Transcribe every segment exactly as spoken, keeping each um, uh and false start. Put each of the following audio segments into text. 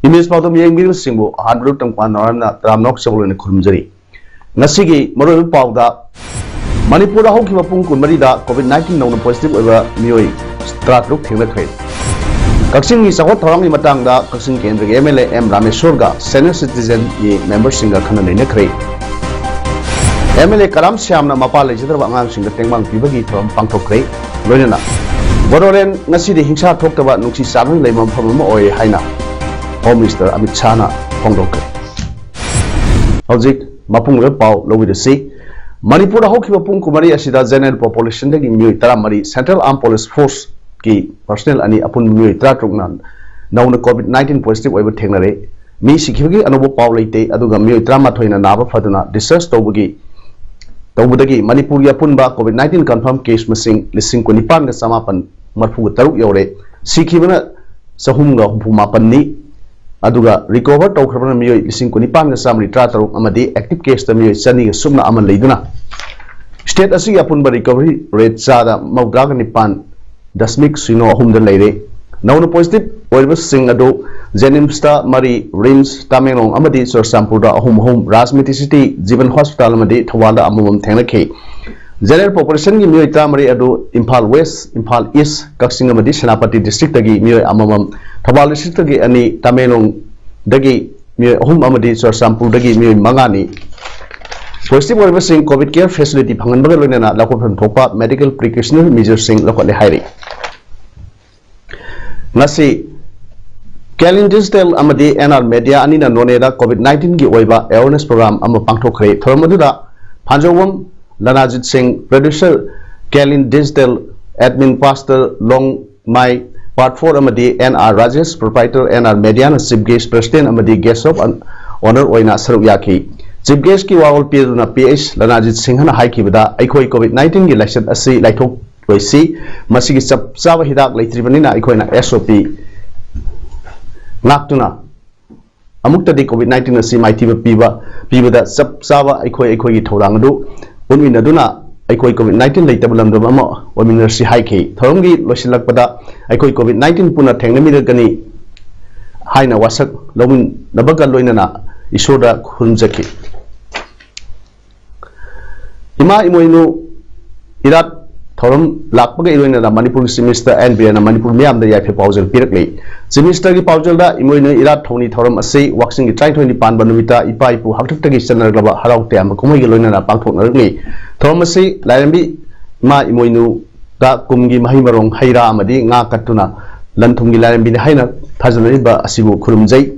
Image ꯄꯥꯎꯗꯝ ꯌꯦꯡꯕꯤꯔꯤꯕꯁꯤꯡꯕꯨ ꯑꯍꯥꯟꯕ ꯇꯝꯀ꯭ꯋꯥ ꯅꯥꯎꯔꯦꯝꯅ ꯇꯔꯥꯝꯅ ꯑꯣꯛꯆꯕ ꯑꯣꯏꯅ ꯈꯨꯔꯨꯝꯖꯔꯤ꯫ ꯉꯁꯤꯒꯤ ꯃꯔꯨꯑꯣꯏꯕ ꯄꯥꯎꯗ, ꯃꯅꯤꯄꯨꯔꯗ ꯍꯧꯈꯤꯕ ꯄꯨꯡ ꯀꯨꯟꯃꯔꯤꯗ COVID nineteen ꯅꯧꯅ positive ꯑꯣꯏꯕ ꯃꯤꯑꯣꯏ ꯇꯔꯥꯇꯔꯨꯛ ꯊꯦꯡꯅꯈ꯭ꯔꯦ꯫ ꯀꯛꯆꯤꯡꯒꯤ ꯆꯥꯎꯈꯠ ꯊꯧꯔꯥꯡꯒꯤ ꯃꯇꯥꯡꯗ ꯀꯛꯆꯤꯡ ꯀꯦꯟꯗ꯭ꯔꯒꯤ MLA ꯑꯦꯝ ꯔꯥꯃꯦꯁꯣꯔꯒ senior citizenꯒꯤ memberꯁꯤꯡꯒ ꯈꯟꯅ ꯅꯩꯅꯈ꯭ꯔꯦ꯫ MLA ꯀꯔꯥꯝ ꯁ꯭ꯌꯥꯝꯅ ꯃꯄꯥ ꯂꯩꯖꯗ꯭ꯔꯕ ꯑꯉꯥꯡꯁꯤꯡꯗ ꯇꯦꯡꯕꯥꯡ ꯄꯤꯕꯒꯤ ꯊꯧꯔꯝ ꯄꯥꯡꯊꯣꯛꯈ꯭ꯔꯦ꯫ ꯂꯣꯏꯅꯅ ꯕꯣꯗꯣꯂꯦꯟ ꯉꯁꯤꯗꯤ ꯍꯤꯡꯁꯥ ꯊꯣꯛꯇꯕ ꯅꯨꯡꯁꯤ ꯆꯥꯟꯅꯅ ꯂꯩꯕ ꯃꯐꯝ ꯑꯃ ꯑꯣꯏ ꯍꯥꯏꯅ Home Minister ꯑꯃꯤꯠ ꯁꯥꯍꯅ ꯐꯣꯡꯗꯣꯛꯈ꯭ꯔꯦ꯫ ꯍꯧꯖꯤꯛ ꯃꯄꯨꯡ ꯑꯣꯏꯕ ꯄꯥꯎ ꯂꯧꯕꯤꯔꯁꯤ꯫ ꯃꯅꯤꯄꯨꯔꯗ ꯍꯧꯈꯤꯕ ꯄꯨꯡ ꯀꯨꯟꯃꯔꯤ ꯑꯁꯤꯗ general populationꯗꯒꯤ ꯃꯤꯑꯣꯏ ꯇꯔꯥꯃꯔꯤ, Central Armed Police Forceꯀꯤ personnel ꯑꯅꯤ, ꯑꯄꯨꯟꯕ ꯃꯤꯑꯣꯏ ꯇꯔꯥꯇꯔꯨꯛꯅ ꯅꯧꯅ COVID nineteen positive ꯑꯣꯏꯕ ꯊꯦꯡꯅꯔꯦ꯫ ꯃꯤ ꯁꯤꯈꯤꯕꯒꯤ ꯑꯅꯧꯕ ꯄꯥꯎ ꯂꯩꯇꯦ, ꯑꯗꯨꯒ ꯃꯤꯑꯣꯏ ꯇꯔꯥꯃꯥꯊꯣꯏꯅ ꯅꯥꯕ ꯐꯗꯨꯅ discharge ꯇꯧꯕꯒꯤ, ꯇꯧꯕꯗꯒꯤ ꯃꯅꯤꯄꯨꯔꯒꯤ ꯑꯄꯨꯟꯕ COVID nineteen confirm case ꯃꯁꯤꯡ ꯂꯤꯁꯤꯡ ꯀꯨꯟꯅꯤꯄꯥꯟꯒ ꯆꯃꯥꯄꯟ ꯃꯔꯤꯐꯨꯒ ꯇꯔꯨꯛ ꯌꯧꯔꯦ꯫ ꯁꯤꯈꯤꯕꯅ ꯆꯍꯨꯝꯒ ꯍꯨꯝꯐꯨ ꯃꯥꯄꯟꯅꯤ꯫ ꯑꯗꯨꯒ recover ꯇꯧꯈ꯭ꯔꯕꯅ ꯃꯤꯑꯣꯏ ꯂꯤꯁꯤꯡ ꯀꯨꯟꯅꯤꯄꯥꯟꯒ ꯆꯥꯃꯔꯤ ꯇꯔꯥꯇꯔꯨꯛ ꯑꯃꯗꯤ active caseꯇ ꯃꯤꯑꯣꯏ ꯆꯅꯤꯒ ꯁꯨꯞꯅ ꯑꯃ ꯂꯩꯗꯨꯅ state ꯑꯁꯤꯒꯤ ꯑꯄꯨꯟꯕ recovery rate ꯆꯥꯗ ꯃꯧꯗ꯭ꯔꯥꯒ ꯅꯤꯄꯥꯟ ꯗꯁꯃꯤꯛ ꯁꯤꯅꯣ ꯑꯍꯨꯝꯗ ꯂꯩꯔꯦ꯫ ꯅꯧꯅ positive ꯑꯣꯏꯔꯤꯕꯁꯤꯡ ꯑꯗꯨ JNIMSꯇ ꯃꯔꯤ, RIMS ꯇꯃꯦꯡꯂꯣꯡ ꯑꯃꯗꯤ ꯆꯨꯔꯆꯥꯟꯄꯨꯔꯗ ꯑꯍꯨꯝ ꯑꯍꯨꯝ, Raj Medicity, Jeevan Hospital ꯑꯃꯗꯤ ꯊꯧꯕꯥꯜꯗ ꯑꯃꯃꯝ ꯊꯦꯡꯅꯈꯤ꯫ General populationꯒꯤ ꯃꯤꯑꯣꯏ ꯇꯔꯥꯃꯔꯤ ꯑꯗꯨ ꯏꯝꯐꯥꯜ West, ꯏꯝꯐꯥꯜ East, ꯀꯛꯆꯤꯡ ꯑꯃꯗꯤ ꯁꯦꯅꯥꯄꯇꯤ districtꯇꯒꯤ ꯃꯤꯑꯣꯏ ꯑꯃꯃꯝ, ꯊꯧꯕꯥꯜ districtꯇꯒꯤ ꯑꯅꯤ, ꯇꯃꯦꯡꯂꯣꯡꯗꯒꯤ ꯃꯤꯑꯣꯏ ꯑꯍꯨꯝ ꯑꯃꯗꯤ ꯆꯨꯔꯆꯥꯟꯄꯨꯔꯗꯒꯤ ꯃꯤꯑꯣꯏ ꯃꯉꯥꯅꯤ꯫ Positive ꯑꯣꯏꯔꯤꯕꯁꯤꯡ COVID care facility ꯐꯪꯍꯟꯕꯒ ꯂꯣꯏꯅꯅ ꯂꯧꯈꯠꯐꯝ ꯊꯣꯛꯄ medical precautionary measureꯁꯤꯡ ꯂꯧꯈꯠꯂꯦ ꯍꯥꯏꯔꯤ꯫ ꯉꯁꯤ Kalin Digital ꯑꯃꯗꯤ NR Media ꯑꯅꯤꯅ ꯅꯣꯅꯦꯗ COVID nineteenꯒꯤ ꯑꯣꯏꯕ awareness program ꯑꯃ ꯄꯥꯡꯊꯣꯛꯈ꯭ꯔꯦ꯫ ꯊꯧꯔꯝ ꯑꯗꯨꯗ ꯐꯥꯟꯖꯧꯕꯝ ꯂꯅꯥꯖꯤꯠ ꯁꯤꯡ, producer, Kalin Digital admin, pastor ꯂꯣꯡꯃꯥꯏ Part four ꯑꯃꯗꯤ N R Rajesh, Proprietor, N R Media ꯅ Chief Guest, President ꯑꯃꯗꯤ Guest of Honor ꯑꯣꯏꯅ ꯁꯔꯨꯛ ꯌꯥꯈꯤ꯫ Chief Guest ꯀꯤ ꯋꯥꯔꯣꯜ ꯄꯤꯗꯨꯅ P H ꯂꯅꯥꯖꯤꯠ ꯁꯤꯡꯍꯅ ꯍꯥꯏꯈꯤꯕꯗ, ꯑꯩꯈꯣꯏ COVID nineteen ꯒꯤ ꯂꯥꯏꯆꯠ ꯑꯁꯤ ꯂꯥꯏꯊꯣꯛꯂꯣꯏꯁꯤ꯫ ꯃꯁꯤꯒꯤ ꯆꯞ ꯆꯥꯕ ꯍꯤꯗꯥꯛ ꯂꯩꯇ꯭ꯔꯤꯕꯅꯤꯅ ꯑꯩꯈꯣꯏꯅ S O P ꯉꯥꯛꯇꯨꯅ ꯑꯃꯨꯛꯇꯗꯤ COVID nineteen ꯑꯁꯤ ꯃꯥꯏꯊꯤꯕ ꯄꯤꯕ, ꯄꯤꯕꯗ ꯆꯞ ꯆꯥꯕ ꯑꯩꯈꯣꯏ, ꯑꯩꯈꯣꯏꯒꯤ ꯊꯧꯗꯥꯡ ꯑꯗꯨ ꯄꯨꯟꯃꯤꯟꯅꯗꯨꯅ ꯑꯩꯈꯣꯏ COVID nineteen ꯂꯩꯇꯕ ꯂꯝꯗꯝ ꯑꯃ ꯑꯣꯏꯃꯤꯟꯅꯔꯁꯤ ꯍꯥꯏꯈꯤ꯫ ꯊꯧꯔꯝꯒꯤ ꯂꯣꯏꯁꯤꯜꯂꯛꯄꯗ ꯑꯩꯈꯣꯏ COVID nineteen ꯄꯨꯟꯅ ꯊꯦꯡꯅꯃꯤꯟꯅꯒꯅꯤ ꯍꯥꯏꯅ ꯋꯥꯁꯛ ꯂꯧꯃꯤꯟꯅꯕꯒ ꯂꯣꯏꯅꯅ ꯏꯁꯣꯔꯗ ꯈꯨꯔꯨꯝꯖꯈꯤ꯫ ꯏꯃꯥ ꯏꯃꯣꯏꯅꯨ ꯏꯔꯥꯠ ꯊꯧꯔꯝ ꯂꯥꯛꯄꯒ ꯏꯔꯣꯏꯅꯅ ꯃꯅꯤꯄꯨꯔꯒꯤ Chief Minister N Biren ꯅ ꯃꯅꯤꯄꯨꯔ ꯃꯤꯌꯥꯝꯗ ꯌꯥꯏꯐ ꯄꯥꯎꯖꯦꯜ ꯄꯤꯔꯛꯂꯤ꯫ Chief Minister ꯒꯤ ꯄꯥꯎꯖꯦꯜꯗ ꯏꯃꯣꯏꯅꯨ ꯏꯔꯥꯠ ꯊꯧꯅꯤ ꯊꯧꯔꯝ ꯑꯁꯤ ꯋꯥꯛꯆꯤꯡꯒꯤ ꯇꯔꯥꯅꯤꯊꯣꯏꯅꯤ ꯄꯥꯟꯕ ꯅꯨꯃꯤꯠꯇ ꯏꯄꯥ ꯏꯄꯨ ꯍꯥꯛꯇꯛꯇꯒꯤ ꯆꯠꯅꯔꯛꯂꯕ ꯍꯔꯥꯎ ꯇꯌꯥꯝꯕ ꯀꯨꯝꯍꯩꯒ ꯂꯣꯏꯅꯅ ꯄꯥꯡꯊꯣꯛꯅꯔꯛꯂꯤ꯫ ꯊꯧꯔꯝ ꯑꯁꯤ ꯂꯥꯏꯔꯦꯝꯕꯤ ꯏꯃꯥ ꯏꯃꯣꯏꯅꯨꯗ ꯀꯨꯝꯒꯤ ꯃꯍꯩ ꯃꯔꯣꯡ, ꯍꯩ ꯔꯥ ꯑꯃꯗꯤ ꯉꯥ ꯀꯠꯇꯨꯅ ꯂꯟ ꯊꯨꯝꯒꯤ ꯂꯥꯏꯔꯦꯝꯕꯤꯅꯤ ꯍꯥꯏꯅ ꯊꯥꯖꯅꯔꯤꯕ ꯑꯁꯤꯕꯨ ꯈꯨꯔꯨꯝꯖꯩ꯫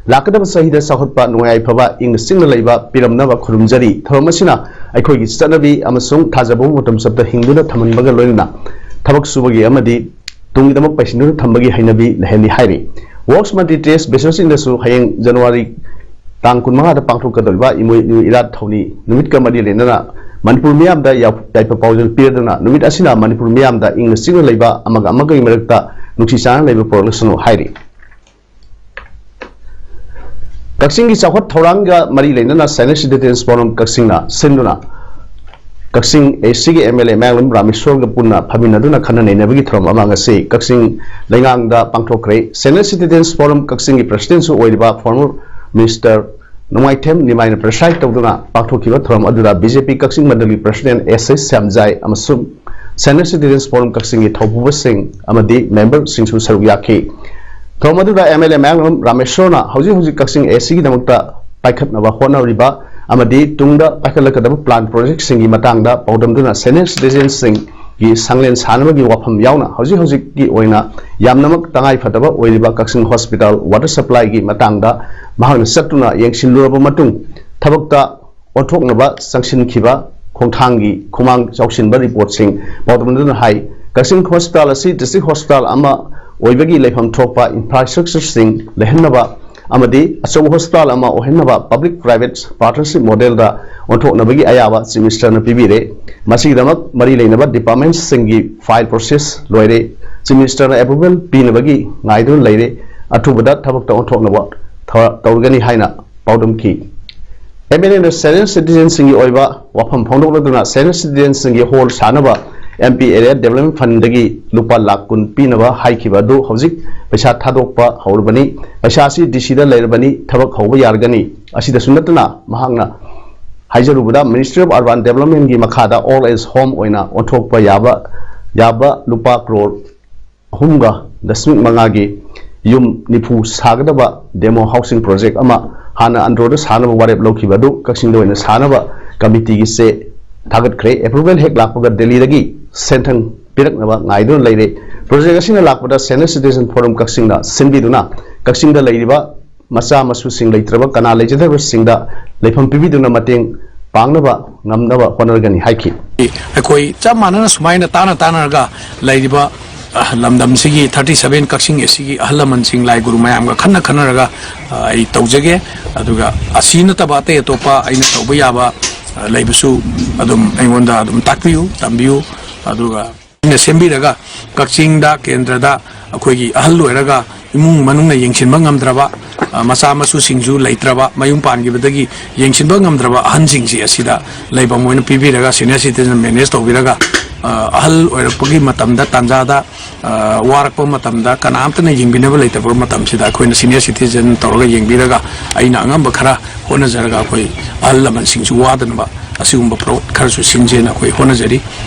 ꯂꯥꯛꯀꯗꯕ ꯆꯍꯤꯗ ꯆꯥꯎꯈꯠꯄ, ꯅꯨꯡꯉꯥꯏ ꯌꯥꯏꯐꯕ, ꯏꯪꯅ ꯆꯤꯛꯅ ꯂꯩꯕ ꯄꯤꯔꯝꯅꯕ ꯈꯨꯔꯨꯝꯖꯔꯤ꯫ ꯊꯧꯔꯝ ꯑꯁꯤꯅ ꯑꯩꯈꯣꯏꯒꯤ ꯆꯠꯅꯕꯤ ꯑꯃꯁꯨꯡ ꯊꯥꯖꯕꯕꯨ ꯃꯇꯝ ꯆꯞꯇ ꯍꯤꯡꯗꯨꯅ ꯊꯝꯍꯟꯕꯒ ꯂꯣꯏꯅꯅ ꯊꯕꯛ ꯁꯨꯕꯒꯤ ꯑꯃꯗꯤ ꯇꯨꯡꯒꯤꯗꯃꯛ ꯄꯩꯁꯤꯟꯗꯨꯅ ꯊꯝꯕꯒꯤ ꯍꯩꯅꯕꯤ ꯂꯩꯍꯜꯂꯤ ꯍꯥꯏꯔꯤ꯫ Works Mantri T S ꯕꯤꯁ꯭ꯋꯖꯤꯠꯅꯁꯨ ꯍꯌꯦꯡ January ꯇꯥꯡ ꯀꯨꯟꯃꯉꯥꯗ ꯄꯥꯡꯊꯣꯛꯀꯗꯧꯔꯤꯕ ꯏꯃꯣꯏꯅꯨ ꯏꯔꯥꯠ ꯊꯧꯅꯤ ꯅꯨꯃꯤꯠꯀ ꯃꯔꯤ ꯂꯩꯅꯅ ꯃꯅꯤꯄꯨꯔ ꯃꯤꯌꯥꯝꯗ ꯌꯥꯏ-, ꯌꯥꯏꯐ ꯄꯥꯎꯖꯦꯜ ꯄꯤꯔꯗꯨꯅ, ꯅꯨꯃꯤꯠ ꯑꯁꯤꯅ ꯃꯅꯤꯄꯨꯔ ꯃꯤꯌꯥꯝꯗ ꯏꯪꯅ ꯆꯤꯛꯅ ꯂꯩꯕ, ꯑꯃꯒ ꯑꯃꯒꯒꯤ ꯃꯔꯛꯇ ꯅꯨꯡꯁꯤ ꯆꯥꯟꯅꯅ ꯂꯩꯕ ꯄꯨꯔꯛꯂꯁꯅꯨ ꯍꯥꯏꯔꯤ꯫ ꯀꯛꯆꯤꯡꯒꯤ ꯆꯥꯎꯈꯠ ꯊꯧꯔꯥꯡꯒ ꯃꯔꯤ ꯂꯩꯅꯅ Senior Citizens Forum ꯀꯛꯆꯤꯡꯅ ꯁꯤꯟꯗꯨꯅ ꯀꯛꯆꯤꯡ A C ꯒꯤ M L A ꯃꯌꯥꯡꯂꯝ ꯔꯥꯃꯦꯁꯣꯔꯒ ꯄꯨꯟꯅ ꯐꯝꯃꯤꯟꯅꯗꯨꯅ ꯈꯟꯅ ꯅꯩꯅꯕꯒꯤ ꯊꯧꯔꯝ ꯑꯃ ꯉꯁꯤ ꯀꯛꯆꯤꯡ ꯂꯩꯉꯥꯡꯗ ꯄꯥꯡꯊꯣꯛꯈ꯭ꯔꯦ꯫ Senior Citizens Forum ꯀꯛꯆꯤꯡꯒꯤ President ꯁꯨ ꯑꯣꯏꯔꯤꯕ former Minister ꯅꯣꯡꯃꯥꯏꯊꯦꯝ ꯅꯤꯃꯥꯏꯅ preside ꯇꯧꯗꯨꯅ ꯄꯥꯡꯊꯣꯛꯈꯤꯕ ꯊꯧꯔꯝ ꯑꯗꯨꯗ B J P ꯀꯛꯆꯤꯡ ꯃꯟꯗꯜꯒꯤ President S H ꯁ꯭ꯌꯥꯝꯖꯥꯏ ꯑꯃꯁꯨꯡ Senior Citizens Forum ꯀꯛꯆꯤꯡꯒꯤ ꯊꯧꯄꯨꯕꯁꯤꯡ ꯑꯃꯗꯤ member ꯁꯤꯡꯁꯨ ꯁꯔꯨꯛ ꯌꯥꯈꯤ꯫ ꯊꯧꯔꯝ ꯑꯗꯨꯗ M L A ꯃꯌꯥꯡꯂꯝ ꯔꯥꯃꯦꯁꯣꯔꯅ ꯍꯧꯖꯤꯛ ꯍꯧꯖꯤꯛ ꯀꯛꯆꯤꯡ A C ꯒꯤꯗꯃꯛꯇ ꯄꯥꯏꯈꯠꯅꯕ ꯍꯣꯠꯅꯔꯤꯕ ꯑꯃꯗꯤ ꯇꯨꯡꯗ ꯄꯥꯏꯈꯠꯂꯛꯀꯗꯕ plan project ꯁꯤꯡꯒꯤ ꯃꯇꯥꯡꯗ ꯄꯥꯎꯗꯝꯗꯨꯅ Senior Citizens ꯁꯤꯡꯒꯤ ꯁꯪꯂꯦꯟ ꯁꯥꯟꯅꯕꯒꯤ ꯋꯥꯐꯝ ꯌꯥꯎꯅ ꯍꯧꯖꯤꯛ ꯍꯧꯖꯤꯛꯀꯤ ꯑꯣꯏꯅ ꯌꯥꯝꯅꯃꯛ ꯇꯉꯥꯏ ꯐꯗꯕ ꯑꯣꯏꯔꯤꯕ ꯀꯛꯆꯤꯡ Hospital water supply ꯒꯤ ꯃꯇꯥꯡꯗ ꯃꯍꯥꯛꯅ ꯆꯠꯇꯨꯅ ꯌꯦꯡꯁꯤꯜꯂꯨꯔꯕ ꯃꯇꯨꯡ ꯊꯕꯛꯇ ꯑꯣꯟꯊꯣꯛꯅꯕ ꯆꯪꯁꯤꯟꯈꯤꯕ ꯈꯣꯡꯊꯥꯡꯒꯤ ꯈꯨꯃꯥꯡ ꯆꯥꯎꯁꯤꯟꯕ report ꯁꯤꯡ ꯄꯥꯎꯗꯝꯗꯨꯅ ꯍꯥꯏ, ꯀꯛꯆꯤꯡ Hospital ꯑꯁꯤ district hospital ꯑꯃ ꯑꯣꯏꯕꯒꯤ ꯂꯩꯐꯝ ꯊꯣꯛꯄ ꯏꯟꯐ꯭ꯔꯥꯁ꯭ꯇ꯭ꯔꯛꯆꯔꯁꯤꯡ ꯂꯩꯍꯟꯅꯕ ꯑꯃꯗꯤ ꯑꯆꯧꯕ ꯍꯣꯁꯄꯤꯇꯥꯜ ꯑꯃ ꯑꯣꯏꯍꯟꯅꯕ ꯄꯕ꯭ꯂꯤꯛ ꯄ꯭ꯔꯥꯏꯚꯦꯠ ꯄꯥꯔꯠꯅꯔꯁꯤꯞ ꯃꯣꯗꯦꯜꯗ ꯑꯣꯟꯊꯣꯛꯅꯕꯒꯤ ꯑꯌꯥꯕ ꯆꯤꯐ ꯃꯤꯅꯤꯁꯇꯔꯅ ꯄꯤꯕꯤꯔꯦ꯫ ꯃꯁꯤꯒꯤꯗꯃꯛ ꯃꯔꯤ ꯂꯩꯅꯕ ꯗꯤꯄꯥꯔꯠꯃꯦꯟꯁꯤꯡꯒꯤ ꯐꯥꯏꯜ ꯄ꯭ꯔꯣꯁꯦꯁ ꯂꯣꯏꯔꯦ꯫ ꯆꯤꯐ ꯃꯤꯅꯤꯁꯇꯔꯅ ꯑꯦꯄ꯭ꯔꯨꯚꯦꯜ ꯄꯤꯅꯕꯒꯤ ꯉꯥꯏꯗꯨꯅ ꯂꯩꯔꯦ꯫ ꯑꯊꯨꯕꯗ ꯊꯕꯛꯇ ꯑꯣꯟꯊꯣꯛꯅꯕ ꯊ- ꯇꯧꯒꯅꯤ ꯍꯥꯏꯅ ꯄꯥꯎꯗꯝꯈꯤ꯫ ꯑꯦꯝ ꯑꯦꯜ ꯑꯦꯅ ꯁꯦꯅꯤꯌꯔ ꯁꯤꯇꯤꯖꯦꯟꯁꯤꯡꯒꯤ ꯑꯣꯏꯕ ꯋꯥꯐꯝ ꯐꯣꯡꯗꯣꯛꯂꯗꯨꯅ ꯁꯦꯅꯤꯌꯔ ꯁꯤꯇꯤꯖꯦꯟꯁꯤꯡꯒꯤ ꯍꯣꯜ ꯁꯥꯅꯕ ꯑꯦꯝ ꯄꯤ ꯑꯦꯔꯤꯌꯥ ꯗꯦꯕꯂꯞꯃꯦꯟ ꯐꯟꯗꯒꯤ ꯂꯨꯄꯥ ꯂꯥꯈ ꯀꯨꯟ ꯄꯤꯅꯕ ꯍꯥꯏꯈꯤꯕ ꯑꯗꯨ ꯍꯧꯖꯤꯛ ꯄꯩꯁꯥ ꯊꯥꯗꯣꯛꯄ ꯍꯧꯔꯕꯅꯤ꯫ ꯄꯩꯁꯥ ꯑꯁꯤ ꯗꯤ ꯁꯤꯗ ꯂꯩꯔꯕꯅꯤ, ꯊꯕꯛ ꯍꯧꯕ ꯌꯥꯔꯒꯅꯤ꯫ ꯑꯁꯤꯗꯁꯨ ꯅꯠꯇꯅ ꯃꯍꯥꯛꯅ ꯍꯥꯏꯖꯔꯨꯕꯗ Ministry of Urban Developmentꯒꯤ ꯃꯈꯥꯗ ꯑꯣꯜ ꯑꯦꯖ ꯍꯣꯝ ꯑꯣꯏꯅ ꯑꯣꯟꯊꯣꯛꯄ ꯌꯥꯕ ꯌꯥꯕ ꯂꯨꯄꯥ ꯀ꯭ꯔꯣꯔ ꯑꯍꯨꯝꯒ ꯗꯁꯃꯤꯛ ꯃꯉꯥꯒꯤ ꯌꯨꯝ ꯅꯤꯐꯨ ꯁꯥꯒꯗꯕ ꯗꯦꯃꯣ ꯍꯥꯎꯁꯤꯡ ꯄ꯭ꯔꯣꯖꯦꯛ ꯑꯃ ꯍꯥꯟꯅ ꯑꯟꯗ꯭ꯔꯣꯗ ꯁꯥꯅꯕ ꯋꯥꯔꯦꯞ ꯂꯧꯈꯤꯕ ꯑꯗꯨ ꯀꯛꯆꯤꯡꯗ ꯑꯣꯏꯅ ꯁꯥꯅꯕ ꯀꯃꯤꯇꯤꯒꯤ ꯆꯦ ꯊꯥꯒꯠꯈ꯭ꯔꯦ꯫ ꯑꯦꯄ꯭ꯔꯨꯚꯦꯜ ꯍꯦꯛ ꯂꯥꯛꯄꯒ ꯗꯦꯜꯂꯤꯗꯒꯤ ꯁꯦꯟꯊꯪ ꯄꯤꯔꯛꯅꯕ ꯉꯥꯏꯗꯨꯅ ꯂꯩꯔꯦ꯫ ꯄ꯭ꯔꯣꯖꯦꯛ ꯑꯁꯤꯅ ꯂꯥꯛꯄꯗ ꯁꯦꯅꯤꯌꯔ ꯁꯤꯇꯤꯖꯦꯟ ꯐꯣꯔꯝ ꯀꯛꯆꯤꯡꯅ ꯁꯤꯟꯕꯤꯗꯨꯅ ꯀꯛꯆꯤꯡꯗ ꯂꯩꯔꯤꯕ ꯃꯆꯥ ꯃꯁꯨꯁꯤꯡ ꯂꯩꯇ꯭ꯔꯕ ꯀꯅꯥ ꯂꯩꯖꯗꯕꯁꯤꯡꯗ ꯂꯩꯐꯝ ꯄꯤꯕꯤꯗꯨꯅ ꯃꯇꯦꯡ ꯄꯥꯡꯅꯕ ꯉꯝꯅꯕ ꯍꯣꯠꯅꯒꯅꯤ ꯍꯥꯏꯈꯤ꯫ ꯑꯩꯈꯣꯏ ꯆꯞ ꯃꯥꯟꯅꯅ ꯁꯨꯃꯥꯏꯅ ꯇꯥꯟꯅ ꯇꯥꯟꯅꯔꯒ ꯂꯩꯔꯤꯕ, ꯑ, ꯂꯝꯗꯝꯁꯤꯒꯤ thirty seven ꯀꯛꯆꯤꯡ ꯑꯁꯤꯒꯤ ꯑꯍꯜ ꯂꯃꯟꯁꯤꯡ, ꯂꯥꯏ ꯒꯨꯔꯨ ꯃꯌꯥꯝꯒ ꯈꯟꯅ ꯈꯟꯅꯔꯒ, ꯑ, ꯑꯩ ꯇꯧꯖꯒꯦ꯫ ꯑꯗꯨꯒ ꯑꯁꯤ ꯅꯠꯇꯕ ꯑꯇꯩ ꯑꯇꯣꯞꯄ ꯑꯩꯅ ꯇꯧꯕ ꯌꯥꯕ, ꯑ, ꯂꯩꯕꯁꯨ ꯑꯗꯨꯝ ꯑꯩꯉꯣꯟꯗ ꯑꯗꯨꯝ ꯇꯥꯛꯄꯤꯌꯨ, ꯇꯝꯕꯤꯌꯨ꯫ ꯑꯗꯨꯒ ꯑꯩꯅ ꯁꯦꯝꯕꯤꯔꯒ ꯀꯛꯆꯤꯡꯗ, ꯀꯦꯟꯗ꯭ꯔꯗ ꯑꯩꯈꯣꯏꯒꯤ ꯑꯍꯜ ꯑꯣꯏꯔꯒ ꯏꯃꯨꯡ ꯃꯅꯨꯡꯅ ꯌꯦꯡꯁꯤꯟꯕ ꯉꯝꯗ꯭ꯔꯕ, ꯑ, ꯃꯆꯥ ꯃꯁꯨꯁꯤꯡꯁꯨ ꯂꯩꯇ꯭ꯔꯕ, ꯃꯌꯨꯝ ꯄꯥꯟꯈꯤꯕꯗꯒꯤ ꯌꯦꯡꯁꯤꯟꯕ ꯉꯝꯗ꯭ꯔꯕ ꯑꯍꯟꯁꯤꯡꯁꯤ ꯑꯁꯤꯗ ꯂꯩꯐꯝ ꯑꯣꯏꯅ ꯄꯤꯕꯤꯔꯒ senior citizen manage ꯇꯧꯕꯤꯔꯒ, ꯑ, ꯑꯍꯜ ꯑꯣꯏꯔꯛꯄꯒꯤ ꯃꯇꯝꯗ, ꯇꯥꯟꯖꯥꯗ, ꯑ, ꯋꯥꯔꯛꯄ ꯃꯇꯝꯗ ꯀꯅꯥꯝꯇꯅ ꯌꯦꯡꯕꯤꯅꯕ ꯂꯩꯇꯕ ꯃꯇꯝꯁꯤꯗ ꯑꯩꯈꯣꯏꯅ senior citizen ꯇꯧꯔꯒ ꯌꯦꯡꯕꯤꯔꯒ ꯑꯩꯅ ꯑꯉꯝꯕ ꯈꯔ ꯍꯣꯠꯅꯖꯔꯒ ꯑꯩꯈꯣꯏ ꯑꯍꯜ ꯂꯃꯟꯁꯤꯡꯁꯨ ꯋꯥꯗꯅꯕ ꯑꯁꯤꯒꯨꯝꯕ plot ꯈꯔꯁꯨ ꯁꯤꯟꯖꯦꯅ ꯑꯩꯈꯣꯏ ꯍꯣꯠꯅꯖꯔꯤ꯫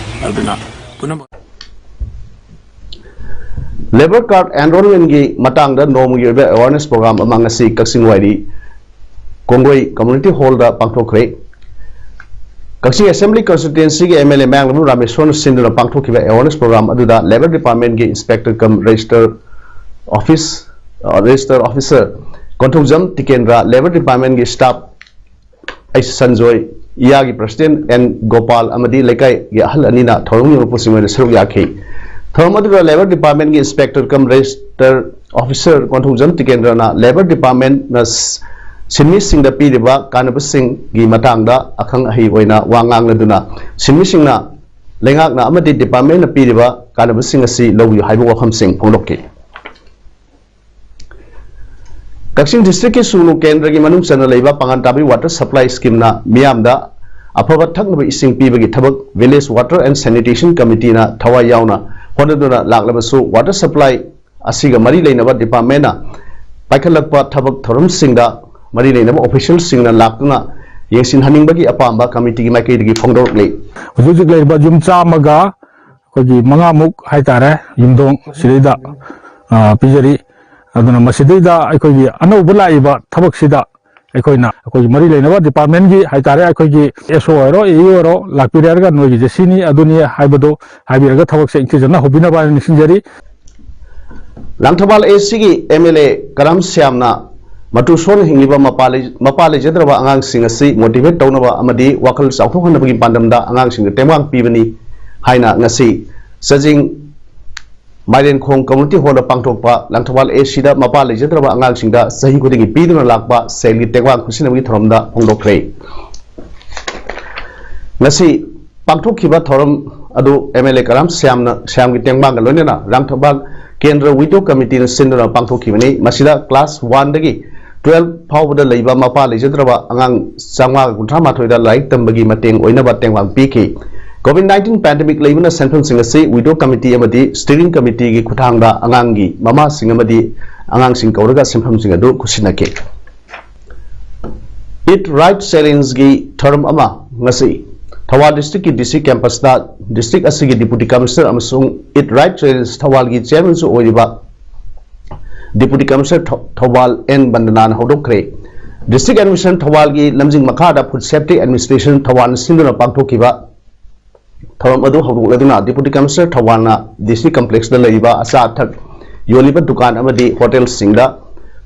ꯑꯗꯨꯅ ꯄꯨꯝꯅꯃꯛ Labour card enrollmentꯒꯤ ꯃꯇꯥꯡꯗ ꯅꯣꯡꯃꯒꯤ ꯑꯣꯏꯕ awareness program ꯑꯃ ꯉꯁꯤ ꯀꯛꯆꯤꯡ ꯋꯥꯏꯔꯤ ꯀꯣꯡꯒ꯭ꯔꯩ community hallꯗ ꯄꯥꯡꯊꯣꯛꯈ꯭ꯔꯦ꯫ Kakching Assembly constituencyꯒꯤ M L A ꯃꯌꯥꯡꯂꯝꯕꯝ ꯔꯥꯃꯦꯁꯣꯔꯅ ꯁꯤꯟꯗꯨꯅ ꯄꯥꯡꯊꯣꯛꯈꯤꯕ awareness program ꯑꯗꯨꯗ Labour Departmentꯒꯤ Inspector cum Register Office, ꯑ, Register Officer Konthoujam Tikendra, Labour Departmentꯒꯤ staff ꯑꯩꯁ ꯁꯟꯖꯣꯏ, ꯏꯌꯥꯒꯤ president N ꯒꯣꯄꯥꯜ ꯑꯃꯗꯤ ꯂꯩꯀꯥꯏꯒꯤ ꯑꯍꯜ ꯑꯅꯤꯅ ꯊꯧꯔꯝꯒꯤ ꯃꯄꯨꯁꯤꯡ ꯑꯣꯏꯅ ꯁꯔꯨꯛ ꯌꯥꯈꯤ꯫ ꯊꯧꯔꯝ ꯑꯗꯨꯗ Labour Department ꯀꯤ Inspector cum Register Officer Konthoujam ꯇꯤꯀꯦꯟꯗ꯭ꯔꯅ Labour Department ꯅ ꯁꯤꯟꯃꯤꯁꯤꯡꯗ ꯄꯤꯔꯤꯕ ꯀꯥꯟꯅꯕꯁꯤꯡꯒꯤ ꯃꯇꯥꯡꯗ ꯑꯈꯪ ꯑꯍꯩ ꯑꯣꯏꯅ ꯋꯥ ꯉꯥꯡꯂꯗꯨꯅ, ꯁꯤꯟꯃꯤꯁꯤꯡꯅ ꯂꯩꯉꯥꯛꯅ ꯑꯃꯗꯤ department ꯅ ꯄꯤꯔꯤꯕ ꯀꯥꯟꯅꯕꯁꯤꯡ ꯑꯁꯤ ꯂꯧꯕꯤꯌꯨ ꯍꯥꯏꯕ ꯋꯥꯐꯝꯁꯤꯡ ꯐꯣꯡꯗꯣꯛꯈꯤ꯫ ꯀꯛꯆꯤꯡ district ꯀꯤ ꯁꯨꯒꯅꯨ ꯀꯦꯟꯗ꯭ꯔꯒꯤ ꯃꯅꯨꯡ ꯆꯟꯅ ꯂꯩꯕ ꯄꯥꯉꯟ ꯇꯥꯕꯤ water supply scheme ꯅ ꯃꯤꯌꯥꯝꯗ ꯑꯐꯕ ꯊꯛꯅꯕ ꯏꯁꯤꯡ ꯄꯤꯕꯒꯤ ꯊꯕꯛ Village Water and Sanitation Committee ꯅ ꯊꯋꯥꯏ ꯌꯥꯎꯅ ꯍꯣꯠꯅꯗꯨꯅ ꯂꯥꯛꯂꯕꯁꯨ, water supply ꯑꯁꯤꯒ ꯃꯔꯤ ꯂꯩꯅꯕ department ꯅ ꯄꯥꯏꯈꯠꯂꯛꯄ ꯊꯕꯛ ꯊꯧꯔꯝꯁꯤꯡꯗ ꯃꯔꯤ ꯂꯩꯅꯕ official ꯁꯤꯡꯅ ꯂꯥꯛꯇꯨꯅ ꯌꯦꯡꯁꯤꯟꯍꯟꯅꯤꯡꯕꯒꯤ ꯑꯄꯥꯝꯕ committee ꯒꯤ ꯃꯥꯏꯀꯩꯗꯒꯤ ꯐꯣꯡꯗꯣꯔꯛꯂꯤ꯫ ꯍꯧꯖꯤꯛ ꯍꯧꯖꯤꯛ ꯂꯩꯔꯤꯕ ꯌꯨꯝ ꯆꯥꯝꯃꯒ ꯑꯩꯈꯣꯏꯒꯤ ꯃꯉꯥꯃꯨꯛ ꯍꯥꯏꯇꯥꯔꯦ, ꯌꯨꯝꯊꯣꯡ ꯁꯤꯗꯩꯗ, ꯑ, ꯄꯤꯖꯔꯤ꯫ ꯑꯗꯨꯅ ꯃꯁꯤꯗꯩꯗ ꯑꯩꯈꯣꯏꯒꯤ ꯑꯅꯧꯕ ꯂꯥꯛꯏꯕ ꯊꯕꯛꯁꯤꯗ ꯑꯩꯈꯣꯏꯅ ꯑꯩꯈꯣꯏꯒꯤ ꯃꯔꯤ ꯂꯩꯅꯕ department ꯀꯤ ꯍꯥꯏꯇꯥꯔꯦ, ꯑꯩꯈꯣꯏꯒꯤ S O ꯑꯣꯏꯔꯣ, A E ꯑꯣꯏꯔꯣ, ꯂꯥꯛꯄꯤꯔꯦ ꯍꯥꯏꯔꯒ ꯅꯣꯏꯒꯤꯁꯦ ꯁꯤꯅꯤ ꯑꯗꯨꯅꯤ ꯍꯥꯏꯕꯗꯣ ꯍꯥꯏꯕꯤꯔꯒ ꯊꯕꯛꯁꯦ ꯏꯪꯊꯤꯖꯅ ꯍꯧꯕꯤꯅꯕ ꯍꯥꯏꯅ ꯅꯤꯡꯁꯤꯡꯖꯔꯤ꯫ ꯂꯥꯡꯊꯕꯥꯜ A C ꯒꯤ M L A ꯀꯔꯥꯝ ꯁ꯭ꯌꯥꯝꯅ ꯃꯇꯨ ꯁꯣꯟꯅ ꯍꯤꯡꯂꯤꯕ ꯃꯄꯥ ꯂꯩ-, ꯃꯄꯥ ꯂꯩꯖꯗ꯭ꯔꯕ ꯑꯉꯥꯡꯁꯤꯡ ꯑꯁꯤ motivate ꯇꯧꯅꯕ ꯑꯃꯗꯤ ꯋꯥꯈꯜ ꯆꯥꯎꯊꯣꯛꯍꯟꯅꯕꯒꯤ ꯄꯥꯟꯗꯝꯗ ꯑꯉꯥꯡꯁꯤꯡꯗ ꯇꯦꯡꯕꯥꯡ ꯄꯤꯕꯅꯤ ꯍꯥꯏꯅ ꯉꯁꯤ ꯆꯥꯖꯤꯡ ꯃꯥꯏꯔꯦꯟꯈꯣꯡ community hall ꯗ ꯄꯥꯡꯊꯣꯛꯄ ꯂꯥꯡꯊꯕꯥꯜ A C ꯗ ꯃꯄꯥ ꯂꯩꯖꯗ꯭ꯔꯕ ꯑꯉꯥꯡꯁꯤꯡꯗ ꯆꯍꯤ ꯈꯨꯗꯤꯡꯒꯤ ꯄꯤꯗꯨꯅ ꯂꯥꯛꯄ ꯁꯦꯜꯒꯤ ꯇꯦꯡꯕꯥꯡ ꯈꯨꯠꯁꯤꯟꯅꯕꯒꯤ ꯊꯧꯔꯝꯗ ꯐꯣꯡꯗꯣꯛꯈ꯭ꯔꯦ꯫ ꯉꯁꯤ ꯄꯥꯡꯊꯣꯛꯈꯤꯕ ꯊꯧꯔꯝ ꯑꯗꯨ M L A ꯀꯔꯥꯝ ꯁ꯭ꯌꯥꯝꯅ, ꯁ꯭ꯌꯥꯝꯒꯤ ꯇꯦꯡꯕꯥꯡꯒ ꯂꯣꯏꯅꯅ ꯂꯥꯡꯊꯕꯥꯜ ꯀꯦꯟꯗ꯭ꯔ WIDO committee ꯅ ꯁꯤꯟꯗꯨꯅ ꯄꯥꯡꯊꯣꯛꯈꯤꯕꯅꯤ꯫ ꯃꯁꯤꯗ class one ꯗꯒꯤ twelve ꯐꯥꯎꯕꯗ ꯂꯩꯕ ꯃꯄꯥ ꯂꯩꯖꯗ꯭ꯔꯕ ꯑꯉꯥꯡ ꯆꯥꯝꯃꯉꯥꯒ ꯀꯨꯟꯊ꯭ꯔꯥ ꯃꯥꯊꯣꯏꯗ ꯂꯥꯏꯔꯤꯛ ꯇꯝꯕꯒꯤ ꯃꯇꯦꯡ ꯑꯣꯏꯅꯕ ꯇꯦꯡꯕꯥꯡ ꯄꯤꯈꯤ꯫ COVID nineteen pandemic ꯂꯩꯕꯅ ꯁꯦꯟꯐꯝꯁꯤꯡ ꯑꯁꯤ WIDO committee ꯑꯃꯗꯤ steering committee ꯒꯤ ꯈꯨꯠꯊꯥꯡꯗ ꯑꯉꯥꯡꯒꯤ ꯃꯃꯥꯁꯤꯡ ꯑꯃꯗꯤ ꯑꯉꯥꯡꯁꯤꯡ ꯀꯧꯔꯒ ꯁꯦꯟꯐꯝꯁꯤꯡ ꯑꯗꯨ ꯈꯨꯠꯁꯤꯟꯅꯈꯤ꯫ Eat Right Challenge ꯒꯤ ꯊꯧꯔꯝ ꯑꯃ ꯉꯁꯤ ꯊꯧꯕꯥꯜ district ꯀꯤ D C campus ꯇ district ꯑꯁꯤꯒꯤ Deputy Commissioner ꯑꯃꯁꯨꯡ Eat Right Challenge ꯊꯧꯕꯥꯜꯒꯤ chairman ꯁꯨ ꯑꯣꯏꯔꯤꯕ Deputy Commissioner ꯊꯧ-, ꯊꯧꯕꯥꯜ N ꯕꯟꯗꯅꯥꯅ ꯍꯧꯗꯣꯛꯈ꯭ꯔꯦ꯫ District Administration ꯊꯧꯕꯥꯜꯒꯤ ꯂꯝꯖꯤꯡ ꯃꯈꯥꯗ Food Safety Administration ꯊꯧꯕꯥꯜꯅ ꯁꯤꯟꯗꯨꯅ ꯄꯥꯡꯊꯣꯛꯈꯤꯕ ꯊꯧꯔꯝ ꯑꯗꯨ ꯍꯧꯗꯣꯛꯂꯗꯨꯅ Deputy Commissioner ꯊꯧꯕꯥꯜꯅ D C complex ꯇ ꯂꯩꯔꯤꯕ ꯑꯆꯥ ꯑꯊꯛ ꯌꯣꯜꯂꯤꯕ ꯗꯨꯀꯥꯟ ꯑꯃꯗꯤ ꯍꯣꯇꯦꯜꯁꯤꯡꯗ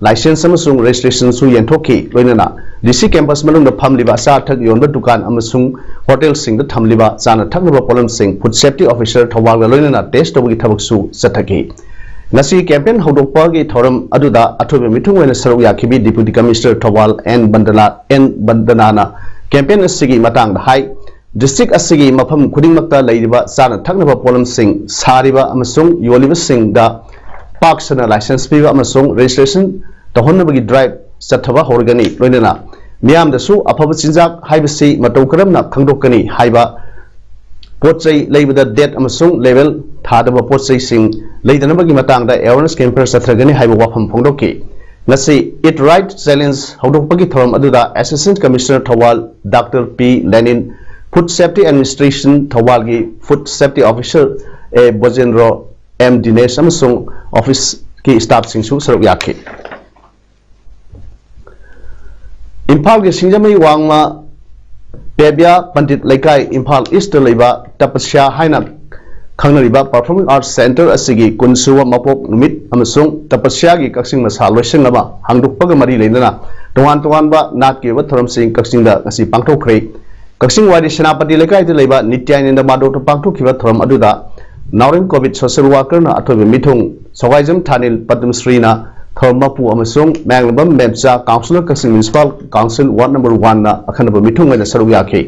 ꯂꯥꯏꯁꯦꯟꯁ ꯑꯃꯁꯨꯡ ꯔꯦꯖꯤꯁꯇ꯭ꯔꯦꯁꯟꯁꯨ ꯌꯦꯟꯊꯣꯛꯈꯤ꯫ ꯂꯣꯏꯅꯅ ꯗꯤ ꯁꯤ ꯀꯦꯝꯄꯁ ꯃꯅꯨꯡꯗ ꯐꯝꯂꯤꯕ ꯑꯆꯥ ꯑꯊꯛ ꯌꯣꯟꯕ ꯗꯨꯀꯥꯟ ꯑꯃꯁꯨꯡ ꯍꯣꯇꯦꯜꯁꯤꯡꯗ ꯊꯝꯂꯤꯕ ꯆꯥꯅ ꯊꯛꯅꯕ ꯄꯣꯠꯂꯝꯁꯤꯡ ꯐꯨꯗ ꯁꯦꯐꯇꯤ ꯑꯣꯐꯤꯁꯔ ꯊꯧꯕꯥꯜꯒ ꯂꯣꯏꯅꯅ ꯇꯦꯁ ꯇꯧꯕꯒꯤ ꯊꯕꯛꯁꯨ ꯆꯠꯊꯈꯤ꯫ ꯉꯁꯤ ꯀꯦꯝꯄꯦꯟ ꯍꯧꯗꯣꯛꯄꯒꯤ ꯊꯧꯔꯝ ꯑꯗꯨꯗ ꯑꯊꯣꯏꯕ ꯃꯤꯊꯨꯡ ꯑꯣꯏꯅ ꯁꯔꯨꯛ ꯌꯥꯈꯤꯕꯤ deputy commissioner Thoubal N Bandana, N ꯕꯟꯗꯅꯥꯅ ꯀꯦꯝꯄꯦꯟ ꯑꯁꯤꯒꯤ ꯃꯇꯥꯡꯗ ꯍꯥꯏ, ꯗꯤꯁꯇ꯭ꯔꯤꯛ ꯑꯁꯤꯒꯤ ꯃꯐꯝ ꯈꯨꯗꯤꯡꯃꯛꯇ ꯂꯩꯔꯤꯕ ꯆꯥꯅ ꯊꯛꯅꯕ ꯄꯣꯠꯂꯝꯁꯤꯡ ꯁꯥꯔꯤꯕ ꯑꯃꯁꯨꯡ ꯌꯣꯜꯂꯤꯕꯁꯤꯡꯗ ꯄꯥꯛ ꯁꯟꯅ ꯂꯥꯏꯁꯦꯟꯁ ꯄꯤꯕ ꯑꯃꯁꯨꯡ ꯔꯦꯖꯤꯁꯇ꯭ꯔꯦꯁꯟ ꯇꯧꯍꯟꯅꯕꯒꯤ ꯗ꯭ꯔꯥꯏꯚ ꯆꯠꯊꯕ ꯍꯧꯔꯒꯅꯤ꯫ ꯂꯣꯏꯅꯅ ꯃꯤꯌꯥꯝꯗꯁꯨ ꯑꯐꯕ ꯆꯤꯟꯖꯥꯛ ꯍꯥꯏꯕꯁꯤ ꯃꯇꯧ ꯀꯔꯝꯅ ꯈꯪꯗꯣꯛꯀꯅꯤ ꯍꯥꯏꯕ, ꯄꯣꯠ ꯆꯩ ꯂꯩꯕꯗ ꯗꯦꯠ ꯑꯃꯁꯨꯡ ꯂꯦꯕꯦꯜ ꯊꯥꯗꯕ ꯄꯣꯠ ꯆꯩꯁꯤꯡ ꯂꯩꯗꯅꯕꯒꯤ ꯃꯇꯥꯡꯗ ꯑꯦꯋꯥꯔꯅꯦꯁ ꯀꯦꯝꯄꯦꯟ ꯆꯠꯊꯒꯅꯤ ꯍꯥꯏꯕ ꯋꯥꯐꯝ ꯐꯣꯡꯗꯣꯛꯈꯤ꯫ ꯉꯁꯤ ꯏꯠ ꯔꯥꯏꯠ ꯆꯦꯂꯦꯟꯖ ꯍꯧꯗꯣꯛꯄꯒꯤ ꯊꯧꯔꯝ ꯑꯗꯨꯗ assistant commissioner Thoubal doctor P Lenin, food safety administration ꯊꯧꯕꯥꯜꯒꯤ food safety officer A Bojendro, M Dinesh ꯑꯃꯁꯨꯡ ꯑꯣꯐꯤꯁꯀꯤ ꯁ꯭ꯇꯥꯐꯁꯤꯡꯁꯨ ꯁꯔꯨꯛ ꯌꯥꯈꯤ꯫ ꯏꯝꯐꯥꯜꯒꯤ ꯁꯤꯡꯖꯃꯩ ꯋꯥꯡꯃ ꯄꯦꯕ꯭ꯌꯥ ꯄꯟꯗꯤꯠ ꯂꯩꯀꯥꯏ, ꯏꯝꯐꯥꯜ ꯏꯁꯇ ꯂꯩꯕ ꯇꯄꯁ꯭ꯌꯥ ꯍꯥꯏꯅ ꯈꯪꯅꯔꯤꯕ ꯄꯔꯐꯣꯔꯃꯤꯡ ꯑꯥꯔꯠꯁ ꯁꯦꯟꯇꯔ ꯑꯁꯤꯒꯤ ꯀꯨꯟꯁꯨꯕ ꯃꯄꯣꯛ ꯅꯨꯃꯤꯠ ꯑꯃꯁꯨꯡ ꯇꯄꯁ꯭ꯌꯥꯒꯤ ꯀꯛꯆꯤꯡ ꯃꯁꯥ ꯂꯣꯏꯁꯪ ꯑꯃ ꯍꯥꯡꯗꯣꯛꯄꯒ ꯃꯔꯤ ꯂꯩꯅꯅ ꯇꯣꯉꯥꯟ ꯇꯣꯉꯥꯟꯕ ꯅꯥꯠꯀꯤ ꯑꯣꯏꯕ ꯊꯧꯔꯝꯁꯤꯡ ꯀꯛꯆꯤꯡꯗ ꯉꯁꯤ ꯄꯥꯡꯊꯣꯛꯈ꯭ꯔꯦ꯫ ꯀꯛꯆꯤꯡ ꯋꯥꯏꯔꯤ ꯁꯦꯅꯥꯄꯇꯤ ꯂꯩꯀꯥꯏꯗ ꯂꯩꯕ ꯅꯤꯇ꯭ꯌꯥꯅꯟꯗ ꯃꯥꯙꯕꯇ ꯄꯥꯡꯊꯣꯛꯈꯤꯕ ꯊꯧꯔꯝ ꯑꯗꯨꯗ ꯅꯥꯎꯔꯦꯝ ꯀꯣꯚꯤꯗ ꯁꯣꯁꯦꯜ ꯋꯥꯔꯀꯔꯅ ꯑꯊꯣꯏꯕ ꯃꯤꯊꯨꯡ, ꯁꯣꯒꯥꯏꯖꯝ ꯊꯥꯅꯤꯜ ꯄꯗꯃꯁ꯭ꯔꯤꯅ ꯊꯧꯔꯝ ꯃꯄꯨ ꯑꯃꯁꯨꯡ ꯃꯌꯥꯡꯂꯝꯕꯝ ꯃꯦꯝꯆꯥ, ꯀꯥꯎꯟꯁꯤꯂꯔ, ꯀꯛꯆꯤꯡ ꯃ꯭ꯌꯨꯅꯤꯁꯤꯄꯥꯜ ꯀꯥꯎꯟꯁꯤꯜ ꯋꯥꯔꯗ ꯅꯝꯕꯔ ꯋꯥꯟꯅ ꯑꯈꯟꯅꯕ ꯃꯤꯊꯨꯡ ꯑꯣꯏꯅ ꯁꯔꯨꯛ ꯌꯥꯈꯤ꯫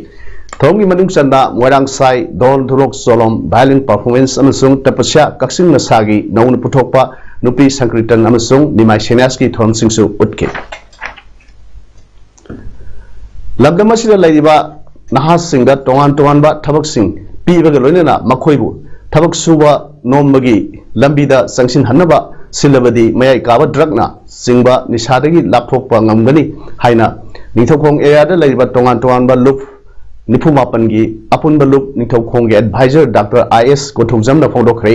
ꯊꯧꯔꯝꯒꯤ ꯃꯅꯨꯡ ꯆꯟꯅ ꯃꯣꯏꯔꯥꯡ ꯁꯥꯏ, ꯙꯣꯜ, ꯙꯨꯂꯣꯛ, ꯆꯣꯂꯣꯝ, violin performance ꯑꯃꯁꯨꯡ ꯇꯄꯁ꯭ꯌꯥ ꯀꯛꯆꯤꯡ ꯃꯁꯥꯒꯤ ꯅꯧꯅ ꯄꯨꯊꯣꯛꯄ ꯅꯨꯄꯤ ꯁꯪꯀ꯭ꯔꯤꯇꯟ ꯑꯃꯁꯨꯡ ꯅꯤꯃꯥꯏ ꯁꯦꯅ꯭ꯌꯥꯁꯀꯤ ꯊꯧꯔꯝꯁꯤꯡꯁꯨ ꯎꯠꯈꯤ꯫ ꯂꯝꯗꯝ ꯑꯁꯤꯗ ꯂꯩꯔꯤꯕ ꯅꯍꯥꯁꯤꯡꯗ ꯇꯣꯉꯥꯟ ꯇꯣꯉꯥꯟꯕ ꯊꯕꯛꯁꯤꯡ ꯄꯤꯕꯒ ꯂꯣꯏꯅꯅ ꯃꯈꯣꯏꯕꯨ ꯊꯕꯛ ꯁꯨꯕ ꯅꯣꯝꯕꯒꯤ ꯂꯝꯕꯤꯗ ꯆꯪꯁꯤꯟꯍꯟꯅꯕ ꯁꯤꯜꯂꯕꯗꯤ ꯃꯌꯥꯏ ꯀꯥꯕ ꯗ꯭ꯔꯒꯅ ꯆꯤꯡꯕ ꯅꯤꯁꯥꯗꯒꯤ ꯂꯥꯞꯊꯣꯛꯄ ꯉꯝꯒꯅꯤ ꯍꯥꯏꯅ ꯅꯤꯡꯊꯧꯈꯣꯡ ꯑꯦꯔꯤꯌꯥꯗ ꯂꯩꯔꯤꯕ ꯇꯣꯉꯥꯟ ꯇꯣꯉꯥꯟꯕ ꯂꯨꯞ ꯅꯤꯐꯨ ꯃꯥꯄꯟꯒꯤ ꯑꯄꯨꯟꯕ ꯂꯨꯞ ꯅꯤꯡꯊꯧꯈꯣꯡꯒꯤ ꯑꯦꯗꯚꯥꯏꯖꯔ ꯗꯥꯛꯇꯔ ꯑꯥꯏ ꯑꯦꯁ ꯀꯣꯊꯨꯝꯖꯝꯅ ꯐꯣꯡꯗꯣꯛꯈ꯭ꯔꯦ꯫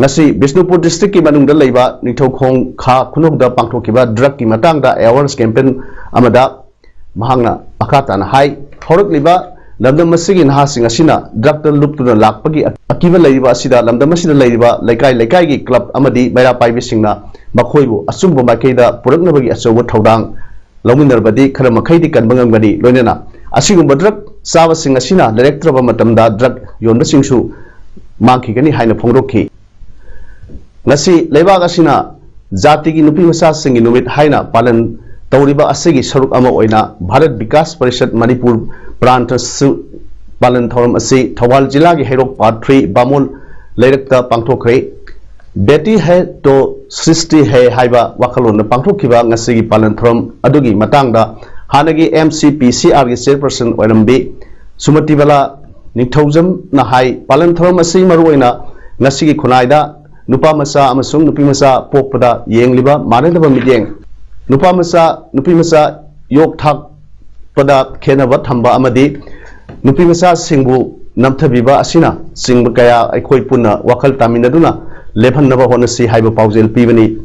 ꯉꯁꯤ ꯕꯤꯁꯅꯨꯄꯨꯔ ꯗꯤꯁꯇ꯭ꯔꯤꯛꯀꯤ ꯃꯅꯨꯡꯗ ꯂꯩꯕ ꯅꯤꯡꯊꯧꯈꯣꯡ ꯈꯥ ꯈꯨꯅꯧꯗ ꯄꯥꯡꯊꯣꯛꯈꯤꯕ ꯗ꯭ꯔꯒꯀꯤ ꯃꯇꯥꯡꯗ ꯑꯦꯋꯥꯔꯅꯦꯁ ꯀꯦꯝꯄꯦꯟ ꯑꯃꯗ ꯃꯍꯥꯛꯅ ꯃꯈꯥ ꯇꯥꯅ ꯍꯥꯏ, ꯍꯧꯔꯛꯂꯤꯕ ꯂꯝꯗꯝ ꯑꯁꯤꯒꯤ ꯅꯍꯥꯁꯤꯡ ꯑꯁꯤꯅ ꯗ꯭ꯔꯒꯇ ꯂꯨꯞꯇꯨꯅ ꯂꯥꯛꯄꯒꯤ ꯑꯀꯤꯕ ꯂꯩꯔꯤꯕ ꯑꯁꯤꯗ ꯂꯝꯗꯝ ꯑꯁꯤꯗ ꯂꯩꯔꯤꯕ ꯂꯩꯀꯥꯏ ꯂꯩꯀꯥꯏꯒꯤ ꯀ꯭ꯂꯕ ꯑꯃꯗꯤ ꯃꯩꯔꯥ ꯄꯥꯏꯕꯤꯁꯤꯡꯅ ꯃꯈꯣꯏꯕꯨ ꯑꯆꯨꯝꯕ ꯃꯥꯏꯀꯩꯗ ꯄꯨꯔꯛꯅꯕꯒꯤ ꯑꯆꯧꯕ ꯊꯧꯗꯥꯡ ꯂꯧꯃꯤꯟꯅꯔꯕꯗꯤ ꯈꯔ ꯃꯈꯩꯗꯤ ꯀꯟꯕ ꯉꯝꯒꯅꯤ꯫ ꯂꯣꯏꯅꯅ ꯑꯁꯤꯒꯨꯝꯕ ꯗ꯭ꯔꯒ ꯆꯥꯕꯁꯤꯡ ꯑꯁꯤꯅ ꯂꯩꯔꯛꯇ꯭ꯔꯕ ꯃꯇꯝꯗ ꯗ꯭ꯔꯒ ꯌꯣꯟꯕꯁꯤꯡꯁꯨ ꯃꯥꯡꯈꯤꯒꯅꯤ ꯍꯥꯏꯅ ꯐꯣꯡꯗꯣꯛꯈꯤ꯫ ꯉꯁꯤ ꯂꯩꯕꯥꯛ ꯑꯁꯤꯅ ꯖꯥꯇꯤꯒꯤ ꯅꯨꯄꯤ ꯃꯆꯥꯁꯤꯡꯒꯤ ꯅꯨꯃꯤꯠ ꯍꯥꯏꯅ ꯄꯥꯂꯟ ꯇꯧꯔꯤꯕ ꯑꯁꯤꯒꯤ ꯁꯔꯨꯛ ꯑꯃ ꯑꯣꯏꯅ ꯚꯥꯔꯠ ꯕꯤꯀꯥꯁ ꯄꯔꯤꯁꯠ ꯃꯅꯤꯄꯨꯔ ꯄ꯭ꯔꯥꯟꯇꯁꯨ ꯄꯥꯂꯟ ꯊꯧꯔꯝ ꯑꯁꯤ ꯊꯧꯕꯥꯜ ꯖꯤꯂꯥꯒꯤ ꯍꯩꯔꯣꯛ ꯄꯥꯔꯠ ꯊ꯭ꯔꯤ ꯕꯥꯃꯣꯟ ꯂꯩꯔꯛꯇ ꯄꯥꯡꯊꯣꯛꯈ꯭ꯔꯦ꯫ ꯕꯦꯇꯤ ꯍꯦ ꯇꯣ ꯁ꯭ꯔꯤꯁꯇꯤ ꯍꯦ ꯍꯥꯏꯕ ꯋꯥꯈꯜꯂꯣꯟꯗ ꯄꯥꯡꯊꯣꯛꯈꯤꯕ ꯉꯁꯤꯒꯤ ꯄꯥꯂꯟ ꯊꯧꯔꯝ ꯑꯗꯨꯒꯤ ꯃꯇꯥꯡꯗ ꯍꯥꯟꯅꯒꯤ ꯑꯦꯝ ꯁꯤ ꯄꯤ ꯁꯤ ꯑꯥꯔꯒꯤ ꯆꯦꯌꯔꯄꯔꯁꯟ ꯑꯣꯏꯔꯝꯕꯤ ꯁꯨꯃꯇꯤꯕꯂꯥ ꯅꯤꯡꯊꯧꯖꯝꯅ ꯍꯥꯏ, ꯄꯥꯂꯟ ꯊꯧꯔꯝ ꯑꯁꯤ ꯃꯔꯨꯑꯣꯏꯅ ꯉꯁꯤꯒꯤ ꯈꯨꯟꯅꯥꯏꯗ ꯅꯨꯄꯥ ꯃꯆꯥ ꯑꯃꯁꯨꯡ ꯅꯨꯄꯤ ꯃꯆꯥ ꯄꯣꯛꯄꯗ ꯌꯦꯡꯂꯤꯕ ꯃꯥꯟꯅꯗꯕ ꯃꯤꯠꯌꯦꯡ, ꯅꯨꯄꯥ ꯃꯆꯥ, ꯅꯨꯄꯤ ꯃꯆꯥ ꯌꯣꯛ ꯊꯥꯛꯄꯗ ꯈꯦꯠꯅꯕ ꯊꯝꯕ ꯑꯃꯗꯤ ꯅꯨꯄꯤ ꯃꯆꯥꯁꯤꯡꯕꯨ ꯅꯝꯊꯕꯤꯕ ꯑꯁꯤꯅꯆꯤꯡꯕ ꯀꯌꯥ ꯑꯩꯈꯣꯏ ꯄꯨꯟꯅ ꯋꯥꯈꯜ ꯇꯥꯃꯤꯟꯅꯗꯨꯅ ꯂꯦꯞꯍꯟꯅꯕ ꯍꯣꯠꯅꯁꯤ ꯍꯥꯏꯕ ꯄꯥꯎꯖꯦꯜ ꯄꯤꯕꯅꯤ꯫